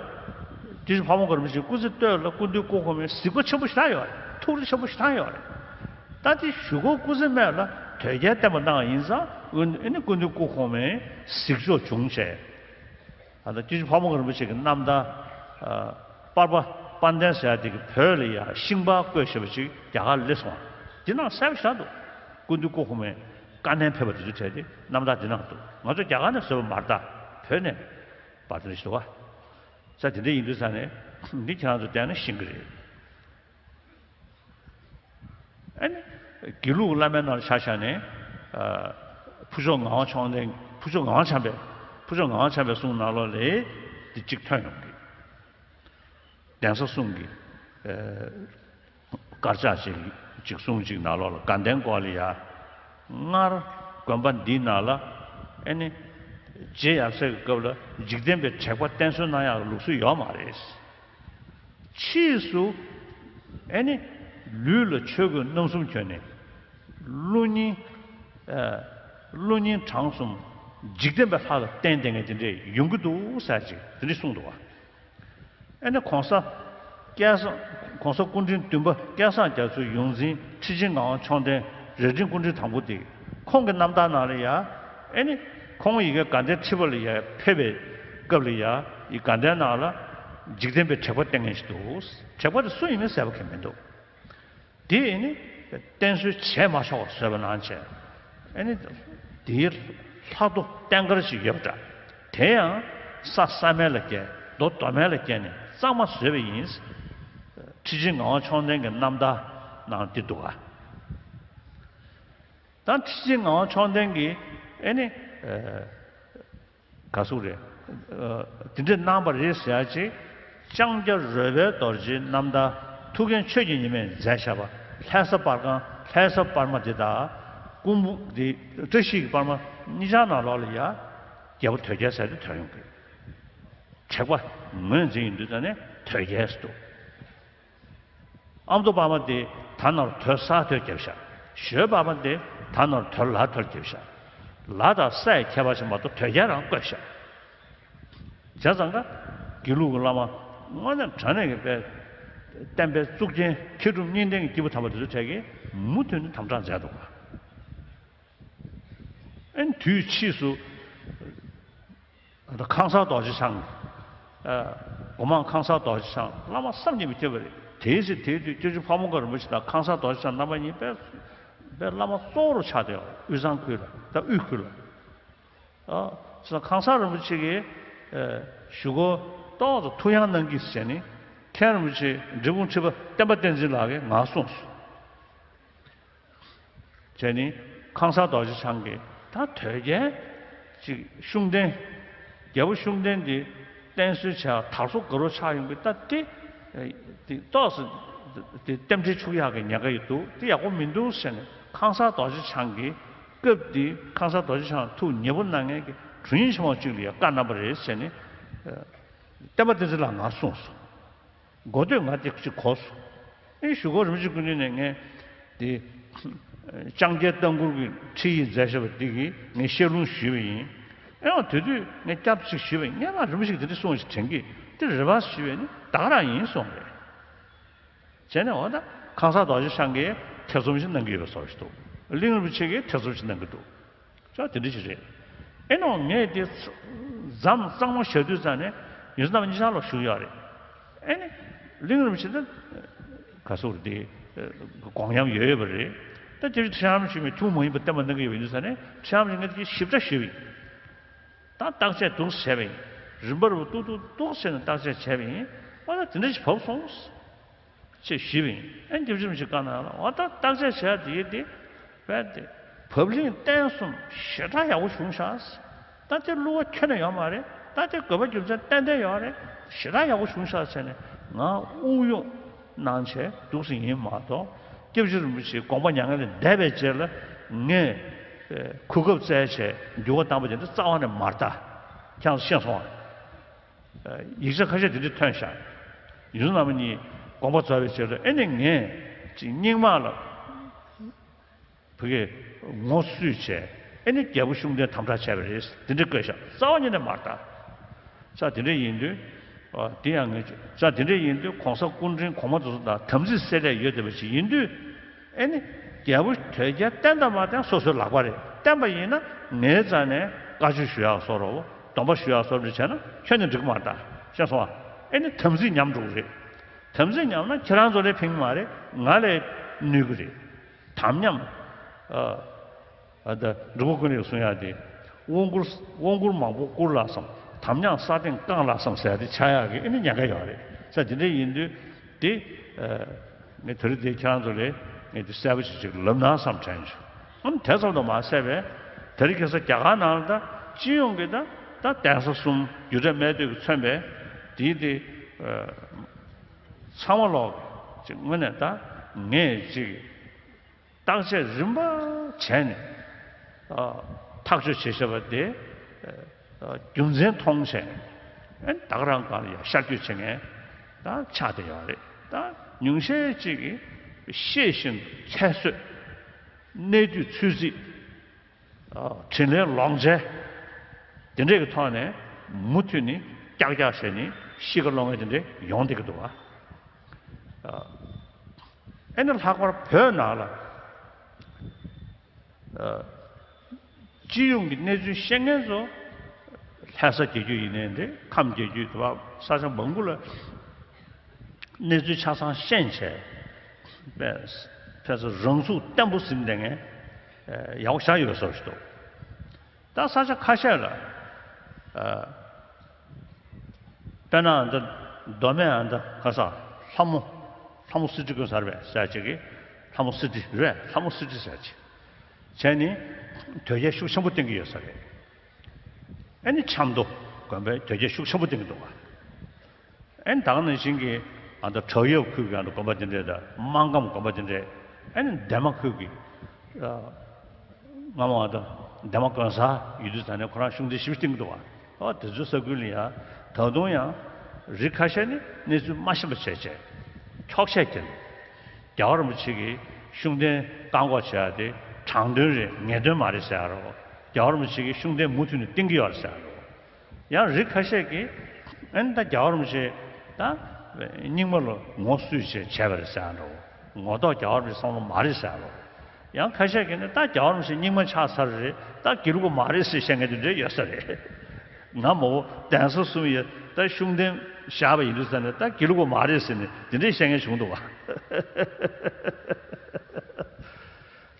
སྐྱབས་རྗེ་ཕ་བོང་ཁ་རིན་པོ་ཆེའི་སྐུ་ཚེ་སྟོད་ལ་སྐུ་མདུན་སྐུ་གོང་མའི་གཟིགས་པ་ཆེན་པོ་ཞེ་དྲག་ཡོད་རེད། ཐུགས་རེ་ཆེན་པོ་ཞེ་དྲག་ཡོད་རེད། ད་དེ་གཞུག་གུ་སྐུ་ཚེ་སྨད་ལ་དོལ་རྒྱལ་བསྟན་པ་གནང་བ་ཡིན་ཙང་ཨ་ནི་སྐུ་མདུན་སྐུ་གོང་མའི་གཟིགས་ཕྱོགས་བྱུང་བྱས། ད་ལྟ་སྐྱབས་རྗེ་ཕ་བོང་ཁ་རིན་པོ་ཆེ་གི་རྣམ་ཐར། པར་པ་དཔལ་ལྡན་ཟེར་ཡ་དེ་གི་བོད་ལ་ཡ་ཤིང་པར་བརྐོས་བཞག་པ་ཅིག་རྒྱ་གར་སླེབས་སོང་བ། དེ་ནང་གསལ་པོ་ཞེ་དྲག་འདུག་སྐུ་མདུན་སྐུ་གོང་མའི་བཀའ་ནན་ཕེབས་པ་དེ་ཚོ་བྲིས་ཏེ་རྣམ་ཐར་དེ་ནང་འདུག་ང་ཚོ་རྒྱ་གར་ནས་བཟོས་པ་མ་རེད་ད། བོད་ནས་པར་དེ་འདྲ་ཞིག་འདུག་བ། ས་དེ་འདྲ་ཡིན་དུས་ས་ནས་འདི་ཁྱེད་རང་ཚོ་བལྟས་ན་ཤེས་ཀྱི་རེད། ཨ་ནི། དགེ་ལུགས་བླ་མའི་ནང་ལ་ཆ་བཞག་ནས། ཨ། ཕུར་ལྕོག་ངག་དབང་ཕྱོགས་ལྡན། ཕུར་ལྕོག་ངག་དབང་བྱམས་པའི། ཕུར་ལྕོག་ངག་དབང་བྱམས་པའི་གསུང་ནང་ལོགས་ལ་འདི་གཅིག་ཐོན་ཡོང་གི། གདན་ས་གསུམ་གྱི། ཨ། དཀར་ཆག་ཅིག་ ཅིག་གསུང་ཅིག་ནང་ལོགས་ལ་དགའ་ལྡན་སྐོར་ལ་ཡ། སྔར་དགོན་པ་འདིའི་ནང་ལ་ཨེ་ནི་རྗེ་ཡབ་སྲས་ཀྱི་སྐབས་ལ་འཇིག་རྟེན་པའི་དྲེགས་པ་བསྟེན་གསོལ་གནང་ཡག་ལུགས་སྲོལ་ཡོད་མ་རེད། ཕྱིས་སུ་ཨེ་ནི་ལུས་ལ་ཆོས་གོས་རྣམ་གསུམ་གྱོན་ནས་བློ་སྙིང་ཨ་བློ་སྙིང་བྲང་གསུམ་འཇིག་རྟེན་པའི་ལྷ་ལ་བསྟེན་བསྡད་མཁན་དེ་འདྲས་ཡོང་གི་འདུག་ཟེར་ཅིག་དེ་འདྲས་གསུངས་འདུག་བ། ཨེ་ནི་གོང་ས་སྐལ་བཟང་། གོང་ས་སྐུ་ཕྲེང་བདུན་པ་སྐལ་བཟང་རྒྱ་མཚོའི་ཡོངས་འཛིན་ཁྲི་ཆེན་ངག་དབང་མཆོག་ལྡན་རྭ་སྒྲེང་སྐུ་ཕྲེང་དང་པོ་དེ། ཁོང་གི་རྣམ་ཐར་ནང་ལ་ཡ། ཨེ་ནི་ཁོང་ཡ་གི་དགའ་ལྡན་ཁྲི་པ་ལ་ཡ་ཕེབས་པའི་སྐབས་ལ་ཡ། ཡ་དགའ་ལྡན་ནང་ལ་འཇིག་རྟེན་པའི་དྲེགས་པ་བསྟེན་མཁན་ཞིག་འདུག། དྲེགས་པ་དེ་སུ་ཡིན་མིན་གསལ་པོ་གང་མི་འདུག། དེ་ནི་བསྟེན་གསོལ་བྱས་མ་ཆོག་པར་བཟོས་པ་ནང་བཞིན། ཨེ་ནི་དེའི་ལྷ་ཐོ་རྟེན་འབྲེལ་ཞིག་ཡོད་པ་འདྲ། དེ་ཡང་ས་ས་མལ་ལ་བསྐྱལ། རྡོ་རྡོ་མལ་ལ་བསྐྱལ་ནས་གཙང་མ་བཟོས་པ་ཡིན། ཁྲི་ཆེན་ངག་དབང་མཆོག་ལྡན་གྱི་རྣམ་ཐར་ནང་དེ་འདུག་ག། ད་ཁྲི་ཆེན་ངག་དབང་མཆོག་ལྡན་གྱིས་ཨེ་ནི། ག་ཟེར་རེད། ཨ། དེ་འདྲས་གནང་བ་རེད་ཟེར་ཡ་ཅིག། ལྕང་སྐྱ་རོལ་པའི་རྡོ་རྗེའི་རྣམ་ཐར་ཐུའུ་བཀྭན་ཆོས་ཀྱི་ཉི་མས་མཛད་བཞག་པ། ལྷ་ས་པར་ཁང་། ལྷ་ས་པར་མ་དེ་དག། སྐུ་འབུམ་དེ། བཀྲ་ཤིས་ཀྱི་པར་མ་གཉིས་ཆར་ནང་ལོགས་ལ་ཡ། རྒྱལ་པོ་དོལ་རྒྱལ་ཟེར་དེ་ཐོན་ཡོང་གི། དྲེགས་པ་ངོས་འཛིན་ཡིན་དུས་ད་ནས་དོལ་རྒྱལ་ཟེར་འདུག། ཨ་མདོ་པར་མ་དེ་ད་ནར་དོལ་ས་དོལ་རྒྱབ་ཤག། ཞོལ་པར་མ་དེ་ད་ནར་དོལ་ལ་དོལ་རྒྱབ་ཤག། ལ་དང་སའི་ཁྱད་པར་ཞིག་མ་གཏོགས་དོལ་རྒྱལ་རང་བཀོད་ཤག། བྱས་ཙང་ཀ་དགེ་ལུགས་ཀྱི་བླ་མ་དངོས་གནས་དྲང་གནས་ཀྱི་དཔེ་བསྟན་པའི་གཙུག་རྒྱན་མཁས་གྲུབ་གཉིས་ལྡན་གྱི་སྐྱེས་བུ་དམ་པ་དེ་ཚོ་གྲས་ཀྱིས་མུ་མཐུད་ནས་དམ་དྲག་མཛད་འདུག་ག། ཨེ་དུས་ཕྱིས་སུ། ད་ཁང་གསར་རྡོ་རྗེ་འཆང་། ཨ། སྒོ་མང་ཁང་གསར་རྡོ་རྗེ་འཆང་བླ་མ་བསམ་གྱིས་མི་ཁྱབ་པ་རེད། དེའི་ཚེ་དེའི་དུས་སྐྱབས་རྗེ་ཕ་བོང་ཁ་རིན་པོ་ཆེ་དང་ཁང་གསར་རྡོ་རྗེ་འཆང་རྣམ་པ་གཉིས་དཔེ་དཔེ་བླ་མ་གཙོ་བོར་ཆགས་བསྡད་ཡོད། དབུས་གཙང་ཁུལ་ལ། ད་དབུས་ཁུལ་ལ། ཨ། ཁང་གསར་རིན་པོ་ཆེ་གིས། ཨ། ཞུ་སྒོ་ཏོག་ཙམ་ཐུགས་ཡངས་གནང་གིས་ཟེར་ནས་མཁན་རིན་པོ་ཆེ་འབྲས་སྤུངས་ཁྲི་པ་བསྟན་པ་བསྟན་འཛིན་ལགས་ཀྱིས་ངར་གསུངས་སོང་། བྱས་ནས་ཁང་གསར་རྡོ་རྗེ་འཆང་གིས་ད་དོལ་རྒྱལ་ཅིག་ཤུགས་ལྡན། རྒྱལ་པོ་ཤུགས་ལྡན་དེ་བསྟེན་གསོལ་བྱས་དར་སོ་དགའ་རོགས་ཆགས་ཡོང་གི། ད་དེ་དེ་ཏོག་ཙམ་དེ་རྟེན་འབྲེལ་འཆུག་ཡག་གི་ཉེན་ཁ་ཡོད་འདུག། དེ་ཡག་པོ་མི་འདུག་ཟེར་ནས་ཁང་གསར་རྡོ་རྗེ་འཆང་གིས་སྐབས་དེ་ཁང་གསར་རྡོ་རྗེ་འཆང་ཐུགས་ཉེ་པོ་གནང་མཁན་གྱི་དྲུང་ཡིག་ཆེན་མོ་གཅིག་ལ་ཡང་བཀའ་གནང་བ་རེད་ཟེར་ནས་བསྟན་པ་བསྟན་འཛིན་ལགས་ངར་གསུངས་སོང་། མགོ་སྟོད་ང་དེ་གཅིག་གོ་སོང་། ཨེ་ཞུ་སྒོ་རིན་པོ་ཆེ་སྐུ་མདུན་ནས་ངས་དེ་ལྕང་སྐྱའི་ལྟ་མགུར་གྱི་ཁྲིད་ཡིག་མཛད་བཞག་པ་འདི་གིས་ངས་བཤད་ལུང་ཞུས་པ་ཡིན། ཨེ་འོ་དེ་དུས་ངས་སྐྱབས་ཅིག་ཞུས་པ་ཡིན། ངས་ང་རིན་པོ་ཆེ་གིས་དེ་འདྲ་གསུངས་ཤིག་དྲན་གི། དེ་རེ་བ་ཞུས་པ་ནི་ད་ག་རང་ཡིན་གསུངས་རེད། བྱས་ནས་འོ་ད་ཁང་གསར་རྡོ་རྗེ་འཆང་གིས་ཐེ་ཚོམ་ཞིག་གནང་གི་ཡོད་པའི་བཟོ་ཞིག་འདུག། གླིང་རིན་པོ་ཆེ་གིས་ཐེ་ཚོམ་ཞིག་གནང་གི་འདུག། ཅོག་དེ་འདྲ་ཞིག་རེད། ཨེ་ནོ་ངས་དེ་མཚམས་གཙང་མ་བཞག་དུས་ཙང་ནས་ཡོངས་འཛིན་རྣམ་པ་གཉིས་ཆར་ལ་ཞུགས་ཡོད་རེད། ཨེ་ནི་གླིང་རིན་པོ་ཆེ་ད་ག་སོག་རེད་དེ་དགོངས་ཡམ་ཡོད་ཡོད་པ་རེད། ད་དེ་ཁྲི་བྱང་ཞུས་མི་ཐུན་མོང་མ་ཡིན་པ་བསྟན་པ་གནང་གི་ཡོད་པ་ཡིན་དུས་ཙང་ནས་ཁྲི་བྱང་ངས་དེ་ཞིབ་ཕྲ་ཞུས་པ་ཡིན། ད་བརྟག་དཔྱད་འདུག་བྱས་པ་ཡིན། རིམ་པར་འདུག་འདུག་འདུག་བྱས་ནས་བརྟག་དཔྱད་བྱས་པ་ཡིན། ཨ་ད་དེ་འདྲ་ཞིག་བབས་སོང་། ཅེས་ཞུས་པ་ཡིན། ཨ་སྐྱབས་རྗེ་རིན་པོ་ཆེས་བཀའ་གནང་ལ་འོ་ད་བརྟག་དཔྱད་བྱས་དེ་དེ་བས་ཏེ་བབ་བརླིང་བརྟན་གསུམ་ཞེ་དྲག་ཡག་པོ་བྱུང་ཤག། ད་དེ་བསླུ་བ་ཁྱོན་ནས་ཡོད་མ་རེད། ད་དེ་དགོས་པ་རྒྱུ་མཚན་ཏན་ཏན་ཡོད་རེད། ཞེ་དྲག་ཡག་པོ་བྱུང་ཤག་ཟེར་ནས་ང་དབུགས་དབྱུང་གནང་བྱས་འདུག་སེ་ཡིན་མ་གཏོགས་སྐྱབས་རྗེ་རིན་པོ་ཆེའི་དགོངས་པ་མྱ་ངན་ལས་འདས་པའི་རྗེས་ལ་ངས་གོ་སྐབས་བཙལ་བྱས་འགྱུར་བ་བཏང་པ་དེ་འདྲ་རྩ་བ་ནས་མ་རེད། ད་ཁྱེད་རང་ཚོ་ཤེས་སོང་ཨ། ཡིག་ཆ་ཁ་ཤས་དེ་འདྲ་ཐོན་ཤག། ཡོངས་འཛིན་རྣམ་པ་གཉིས་དགོངས་པ་རྫོགས་པའི་རྗེས་ལ་ཨེ་ནི་ངས་ཅིག་སྙིང་དམག་ལ་བུ་གས་ངོ་བསུས་བྱས་ཨེ་ནི་རྒྱལ་པོ་ཤུགས་ལྡན་དམ་དྲག་བྱས་པ་རེད་དེ་འདྲ་བཀོད་ཤག། རྩ་བ་ཉིད་ནས་མ་རེད་ད། ས་དེ་འདྲ་ཡིན་དུས་དེ་ཡང་ངས་ས་དེ་འདྲ་ཡིན་དུས་གོང་ས་སྐུ་ཕྲེང་གོང་མ་དེ་ཚོ་དང་དམ་ཚིག་སེལ་ལས་ཡོད་བསྡད་པ་ཞིག་ཡིན་དུས། ཨེ་ནི། རྒྱལ་པོ་དོལ་རྒྱལ་བསྟེན་དང་མ་བསྟེན་སོ་སོའི་ལག་པ་རེད། བསྟེན་པ་ཡིན་ན་ངའི་རྩ་ནས་བཀའ་ཆོས་ཞུ་ཡག་བཟོ་འདྲ་བོ། སྡོམ་པ་ཞུ་ཡག་བཟོ་འདྲ་བྱས་ན་ཁྱོན་ནས་འགྲིག་གི་མ་རེད་ད། ཤེས་སོང་ཨ། ཨེ་ནི་དམ་ཚིག་ཉམས་འགྲོ་གི་རེད། དམ་ཚིག་ཉམས་ན་ཁྱེད་རང་ཚོ་ལ་ཕན་གི་མ་རེད། ང་ལ་གནོད་གི་རེད། དམ་ཉམས། ཨ། ཨ་ད་འབྲུག་པ་ཀུན་ལེགས་གསུང་ཡག་དེ། དབང་བསྐུར་དབང་བསྐུར་མང་པོ་བསྐུར་ལགས་སམ། དམ་ཉམས་ས་སྟེང་བཀང་ལགས་སམ་ཟེར་ཡག་དེ་ཆགས་ཡག་གི་ཨེ་ནི་ཉེན་ཁ་ཡོད་རེད། ས་དེ་འདྲ་ཡིན་དུས། དེ། ཨ། ངས་དེ་རིང་འདིར་ཁྱེད་རང་ཚོ་ལ་ངས་འདི་གསལ་པོ་ཞིག་ཅིག་ལབ་ན་བསམ་དྲན་བྱུང་། ཨམ་དེ་ཙམ་དུ་མ་ཟད་པའི་དེ་རིང་ཁ་སང་རྒྱ་གར་ནང་ལ་ད་སྤྱི་ཡོངས་ཀྱི་ད་ད་གདན་ས་གསུམ་རྒྱུ་འབྲས་སྨྲས་བསྟོད་ཀྱིས་མཚོན་པའི་དེའི་དེ། ཨ། ཚང་མ་ལོག་ཅིག་དངོས་གནས་ད་ངས་ཅིག་ བརྟག་དཔྱད་རིམ་པ་བྱས་ནས་ཨ་ཐག་གཅོད་བྱེད་བཞག་པ་དེ་ཨ་རྒྱུ་མཚན་མཐོང་བྱས་ནས་ཨ་ད་ག་རང་སྒང་ལ་ཡ་ཤར་བསྐྱོད་བྱེད་མཁན་ད་ཆགས་བསྡད་ཡོད་རེད། ད་ཉུང་ཤས་ཅིག་གིས་ཤེས་བཞིན་དུ་ཁྱད་གསོད། གནས་དུས་ཚོད་རྩིས། ཨ་དྲིན་ལན་ལོག་འཇལ། དེ་འདྲས་ཀྱི་ཐོག་ནས་མུ་མཐུད་ནས་ཀྱག་ཀྱག་བྱས་ནས་གཤིས་ཀ་སློང་མཁན་དེ་འདྲས་ཡོང་བསྡད་ཀྱི་འདུག་བ། ཨ་ཨེ་ནི་ལྷག་པར་བོད་ནང་ལ་ཨ་སྤྱི་ཡོངས་ཀྱི་གནས་ཚུལ་ཤེས་མཁན་ཚོ་ལྷ་ས་རྒྱལ་རྒྱུད་ཡིན་ནའི་འདྲ། ཁམས་རྒྱལ་རྒྱུད་དུ་བ་ས་ཆ་མང་པོ་ལ་གནས་ཚུལ་ཆ་ཚང་ཤེས་བྱས་ཕལ་ཆེར་རང་ཚུགས་བརྟན་པོ་ཟིན་བསྡད་མཁན་ཡག་པོ་ཞེ་དྲག་ཡོད་བཟོ་ཞིག་འདུག་ད་ས་ཆ་ཁ་ཤས་ལ་ཨ་དཔེར་ན་ཨ་འདི་མདོ་སྨད་ཨ་འདི་ག་ས་ལྷ་མོ་ལྷ་མོ་སི་ཏི་དགོན་ཟེར་བས་ཟེར་ཅིག་གིས། ལྷ་མོ་སི་ཏི་རེད། ལྷ་མོ་སི་ཏི་ཟེར་ཅིག་བྱས་ནས་དོལ་རྒྱལ་ཤུགས་ཆེན་པོ་བསྟེན་གྱི་ཡོད་ས་རེད། ཨ་ནི་ཆབ་མདོ་དགོན་པའི་དོལ་རྒྱལ་ཤུགས་ཆེན་པོ་བསྟེན་གྱི་འདུག་ག་ཨ་ནི་ད་ག་ནང་བཞིན་གྱི་ཨ་ད་བྲག་གཡབ་ཁུལ་གྱི་ཨ་ད་དགོན་པ་དེ་འདྲས་དང་། སྨར་ཁམས་དགོན་པ་དེ་འདྲས། ཨ་ནི་འདན་མ་ཁུལ་གྱི་ཨ་སྔ་མོ་ཨ་ད་འདན་མ་དགོན་གསར་ཡོད་དུས་ད་ནས་ཁོ་རང་ཤུགས་ལྡན་ཞེ་པོ་བསྟེན་གྱི་འདུག་བ། ཨ་དེ་ཚོའི་ས་ཁུལ་ལ་ཡང་ད་དུང་ཡང་རིགས་ཁ་ཤས་ནི་གནས་ཚུལ་མ་ཤེས་པ་བྱས་བྱས་འཁྱོག་བཤད་བྱས་ནས། རྒྱལ་བ་རིན་པོ་ཆེ་གིས་ཤུགས་ལྡན་བཀག་འགོག་བྱེད་ཡ་དེ་དྲང་དོན་རེད། ངེས་དོན་མ་རེད་ཟེར་ཡ་རོ། རྒྱལ་བ་རིན་པོ་ཆེ་གིས་ཤུགས་ལྡན་མུ་མཐུད་ནས་བསྟེན་གྱི་ཡོད་རེད་ཟེར་ཡ་རོ། ཡང་རིགས་ཁ་ཤས་ཀྱིས་ཨ་ནི་ད་རྒྱལ་བ་རིན་པོ་ཆེ་ད་རྙིང་མ་ལ་ངོ་སྲུང་བྱས་བྱས་པ་རེད་ཟེར་ཡ་འདྲ་བོ། ངོ་ཐོག་རྒྱལ་བ་རིན་པོ་ཆེའི་བསམ་བློ་མ་རེད་ཟེར་ཡ་འདྲ་བོ། ཡང་ཁ་ཤས་ཀྱིས་ནི་ད་རྒྱལ་བ་རིན་པོ་ཆེ་རྙིང་མ་ཆགས་ཚར་རེད། ད་དགེ་ལུགས་པ་མ་རེད་ཟེར་བཤད་མཁན་དེ་འདྲ་ཡོད་ས་རེད། ང་མ་འོ་གདན་ས་གསུམ་ཡ་ད་ཤུགས་ལྡན་བཞག་པ་ཡིན་དུས་ཙ་ནས་ད་དགེ་ལུགས་པ་མ་རེད་ཟེར་ནས་དེ་འདྲས་བཤད་མཁན་བྱུང་འདུག་བ།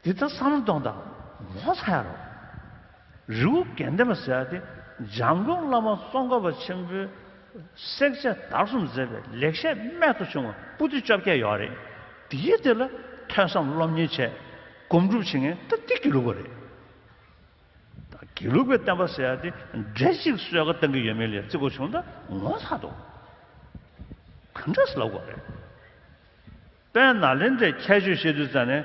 དེ་ལྟར་བསམ་བློ་གཏོང་དང་ངོ་ཚ་ཡ་རོགས། རི་བོ་དགེ་ལྡན་པ་ཟེར་ཡ་དེ་འཇམ་མགོན་བླ་མ་ཙོང་ཁ་པ་ཆེན་པོས་བསྲེག་བཅད་བརྡར་གསུམ་མཛད་པའི་ལེགས་བཤད་རྨད་དུ་བྱུང་བ་པོ་ཏི་བཅོ་བརྒྱད་ཡོད་རེད། དེའི་དེ་ལ་ཐོས་བསམ་སློབ་གཉེར་བྱས་སྒོམ་སྒྲུབ་བྱེད་མཁན་ད་དེ་དགེ་ལུགས་པ་རེད། ད་དགེ་ལུགས་པའི་བསྟན་པ་ཟེར་ཡ་དེ་འདྲེ་གཅིག་གསོལ་ཁ་བཏང་གི་ཡོད་མེད་ལ་བརྩི་དགོས་བྱུང་ད་ངོ་ཚ་འདུག་ག་འདྲ་ཟེར་ལབ་དགོས་རེད། དཔལ་ནཱ་ལེནྡྲའི་ཁྱད་ཆོས་བཤད་དུས་ཙ་ནས་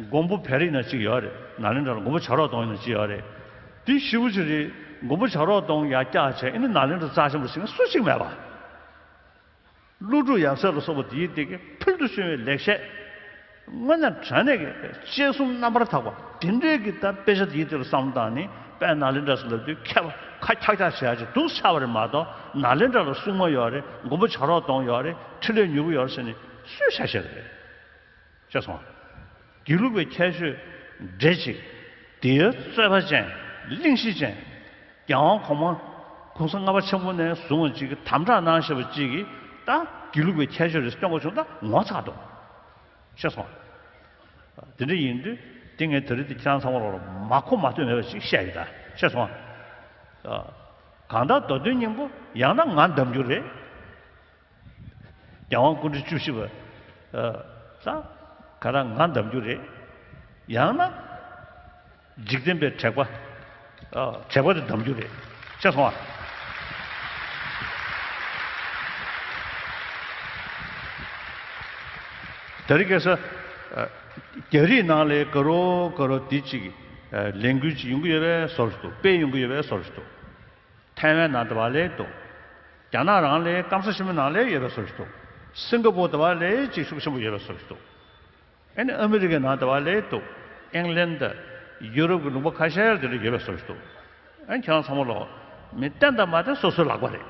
མགོན་པོ་བེ་རི་ན་གཅིག་ཡོད་རེད། ནཱ་ལེནྡྲ་ལ་མགོན་པོ་བྱ་རོག་གདོང་ཡིན་ན་གཅིག་ཡོད་རེད། དེ་ཞེ་པོ་ཅིག་རེད། མགོན་པོ་བྱ་རོག་གདོང་ཡར་བཀྱག་བྱས་ཨ་ནི་ནཱ་ལེནྡྲ་རྩ་ཆེན་པོ་ཟེར་མཁན་སུ་གཅིག་མེད་པ། ཀླུ་སྒྲུབ་ཡབ་སྲས་ལ་སོགས་པ་དེའི་སྟེང་གི་ཕུལ་དུ་བྱུང་བའི་ལེགས་བཤད། དངོས་གནས་དྲང་གནས་ཀྱི་དཔྱད་གསུམ་རྣམ་པར་དག་པ་དེ་འདྲའི་གི་ད་དཔེ་ཆ་དེའི་སྟེང་ལ་བསམ་བློ་བཏང་ནས་དཔལ་ནཱ་ལེནྡྲ་ཟེར་ལབ་དུས་ཁ་ཁ་ཁྱག་ཁྱག་བྱེད་ཡ་ཅིག་འདུག་ཚར་བ་རེད་མ་གཏོགས། ནཱ་ལེནྡྲ་ལ་སྲུང་མ་ཡོད་རེད། མགོན་པོ་བྱ་རོག་གདོང་ཡོད་རེད། ཕྲིན་ལས་མྱུ་གུ་ཡོད་རེད་ཟེར་ནས་སུས་ཆ་བཞག་གི་རེད། ཤེས་སོང་ང་། དགེ་ལུགས་པའི་ཁྱད་ཆོས་འདྲེ་གཅིག་དེའི་རྩོད་པ་ཅན། གླེང་གཞི་ཅན། རྒྱལ་དབང་གོང་མ་གོང་ས་ལྔ་པ་ཆེན་པོ་ནས་བཟུང་བ་ཅིག་གིས་དམ་དྲག་གནང་བཞག་པ་ཅིག་གིས་ད་དགེ་ལུགས་པའི་ཁྱད་ཆོས་རེད་སྟོན་དགོས་བྱུང་ད་ངོ་ཚ་འདུག་ཤེས་སོང་ང་། དེ་འདྲ་ཡིན་དུས་དེ་ངས་དེ་རིང་འདི་ཁྱེད་རང་ཚང་མ་ལོག་ལ་མ་གོ་མ་ཐོས་མེད་པ་ཅིག་བཤད་ཡོད་ད། ཤེས་སོང་ང་། གང་ལྟར་མདོ་དོན་སྙིང་པོ་ཡང་ན་ང་འདམ་རྒྱུ་རེད། རྒྱལ་དབང་སྐུ་ཕྲེང་བཅུ་བཞི་པ་ཨ་ད་ག་རང་ང་འདམ་རྒྱུ་རེད། ཡང་ན་འཇིག་རྟེན་པའི་དྲེགས་པ་ཨ་དྲེགས་པ་དེ་འདམ་རྒྱུ་རེད། ཤེས་སོང་ང་། དེ་རིང་ཁ་སང་ཨ་རྒྱ་རིགས་ནང་ལ་དགའ་རོགས་དགའ་རོགས་དེ་གཅིག་ཨ་ལས་འགུལ་གཅིག་ཡོང་གི་ཡོད་པའི་བཟོ་འདྲ་འདུག་དཔེ་ཡོང་གི་ཡོད་པའི་བཟོ་འདྲ་འདུག་ཐའེ་ཝན་ནང་དེ་བ་ལས་འདུག་རྒྱ་ནག་རང་ལས་སྐམ་ས་ཆེན་པོའི་ནང་ལས་ཡོད་པའི་བཟོ་འདྲ་འདུག་སིང་ག་པོར་དེ་བ་ལས་ཅིག་ཤུགས་ཆེན་པོ་ཡོད་པའི་བཟོ་འདྲ་འདུག་ཨ་ནི་ཨ་མི་རི་ཀའི་ནང་དེ་བ་ལས་འདུག་ཨིང་ལན་དང་ཡུ་རོབ་ཀྱི་ལུང་པ་ཁ་ཤས་ལ་དེ་འདྲ་ཡོད་པའི་བཟོ་འདྲ་འདུག་ཨ་ནི་ཁྱེད་རང་ཚང་མ་ལོག་མི་བསྟེན་དང་མ་བསྟེན་སོ་སོའི་ལག་པ་རེད།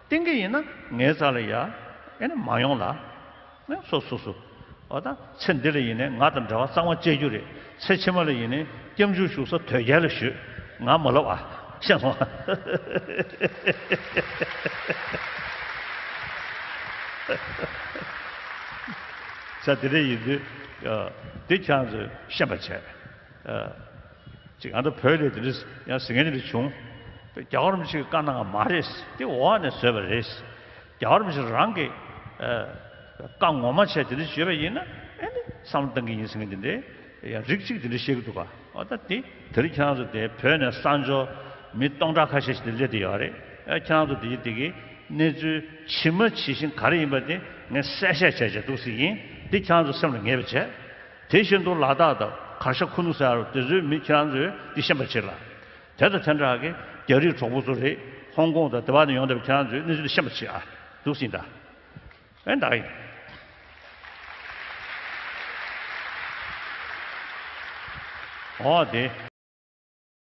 བསྟེན་གྱི་ཡིན་ན་ངའི་རྩ་ལ་ཡ་ཨ་ནི་མ་ཡོང་ལ། ཨ་སོ་སོ་སོ། འོ་ད་ཚེ་འདི་ལ་ཡིན་ནའི་ང་དང་འབྲེལ་བ་གཙང་མ་བཅད་རྒྱུ་རེད། ཚེ་ཕྱི་མ་ལ་ཡིན་ནའི་སྐྱབས་འཇུག་ཞུ་ས་དོལ་རྒྱལ་ལ་ཞུས། ང་མ་ལབ་ཨ། ཤེས་སོང་། ས་དེ་འདྲ་ཡིན་དུས་ཨ་དེ་ཁྱེད་རང་ཚོས་ཤེས་པ་བྱས། ཨ་ཅིག་ཨ་ད་བོད་ལས་དེ་འདྲ་ཡང་ཟེར་མཁན་དེ་འདྲ་བྱུང་། རྒྱལ་བ་རིན་པོ་ཆེ་གིས་བཀའ་གནང་བ་མ་རེད། དེ་འོག་ནས་བཟོས་པ་རེད། རྒྱལ་བ་རིན་པོ་ཆེ་རང་གིས་ཨ་བཀའ་ངོ་མ་བྱས་དེ་འདྲ་བྱས་པ་ཡིན་ན་ཨ་ནི་བསམ་བློ་གཏང་གི་ཡིན་ཟེར་མཁན་དེ་འདྲ་ཡང་རིགས་གཅིག་དེ་འདྲ་བཤད་ཀྱི་འདུག་ག་འོ་ད་དེ་དེ་རིང་ཁྱེད་རང་ཚོ་དེ་བོད་ནས་གསར་འབྱོར་མི་སྟོང་ཕྲག་ཁ་ཤས་ཤིག་དེ་སླེབས་བསྡད་ཡོད་རེད། ཨ་ཁྱེད་རང་ཚོ་དེ་གི་དེ་གི་གནས་ཚུལ་ཇི་མ་ཇི་བཞིན་ག་རེ་ཡིན་པ་དེ་ངས་གསལ་བཤད་བྱས་བྱས་འདུག་ཟེར་ཡིན། དེ་ཁྱེད་རང་ཚོ་སེམས་ལ་ངེས་པ་བྱས། དེ་བཞིན་དུ་ལ་དྭགས་དང་གར་ཞ་ཁུ་ནུ་ཟེར་ཡ་དེ་ཚོའི་མི་ཁྱེད་རང་ཚོས་འདི་ཤེས་པ་བྱེད་ལ། དེ་དང་དེ་འདྲ་གི་རྒྱ་རིགས་གྲོགས་པོ་ཚོ་རེད། ཧོང་ཀོང་དང་དེ་བ་ནས་ཡོང་བསྡད་པ་ཁྱེད་རང་ཚོས་གནས་ཚུལ་འདི་ཤེས་པ་བྱེད་ཨ། འདུག་སེ་ཡིན་ད། ཨེ་འདྲ་ཡིན། ཨོ་དེ།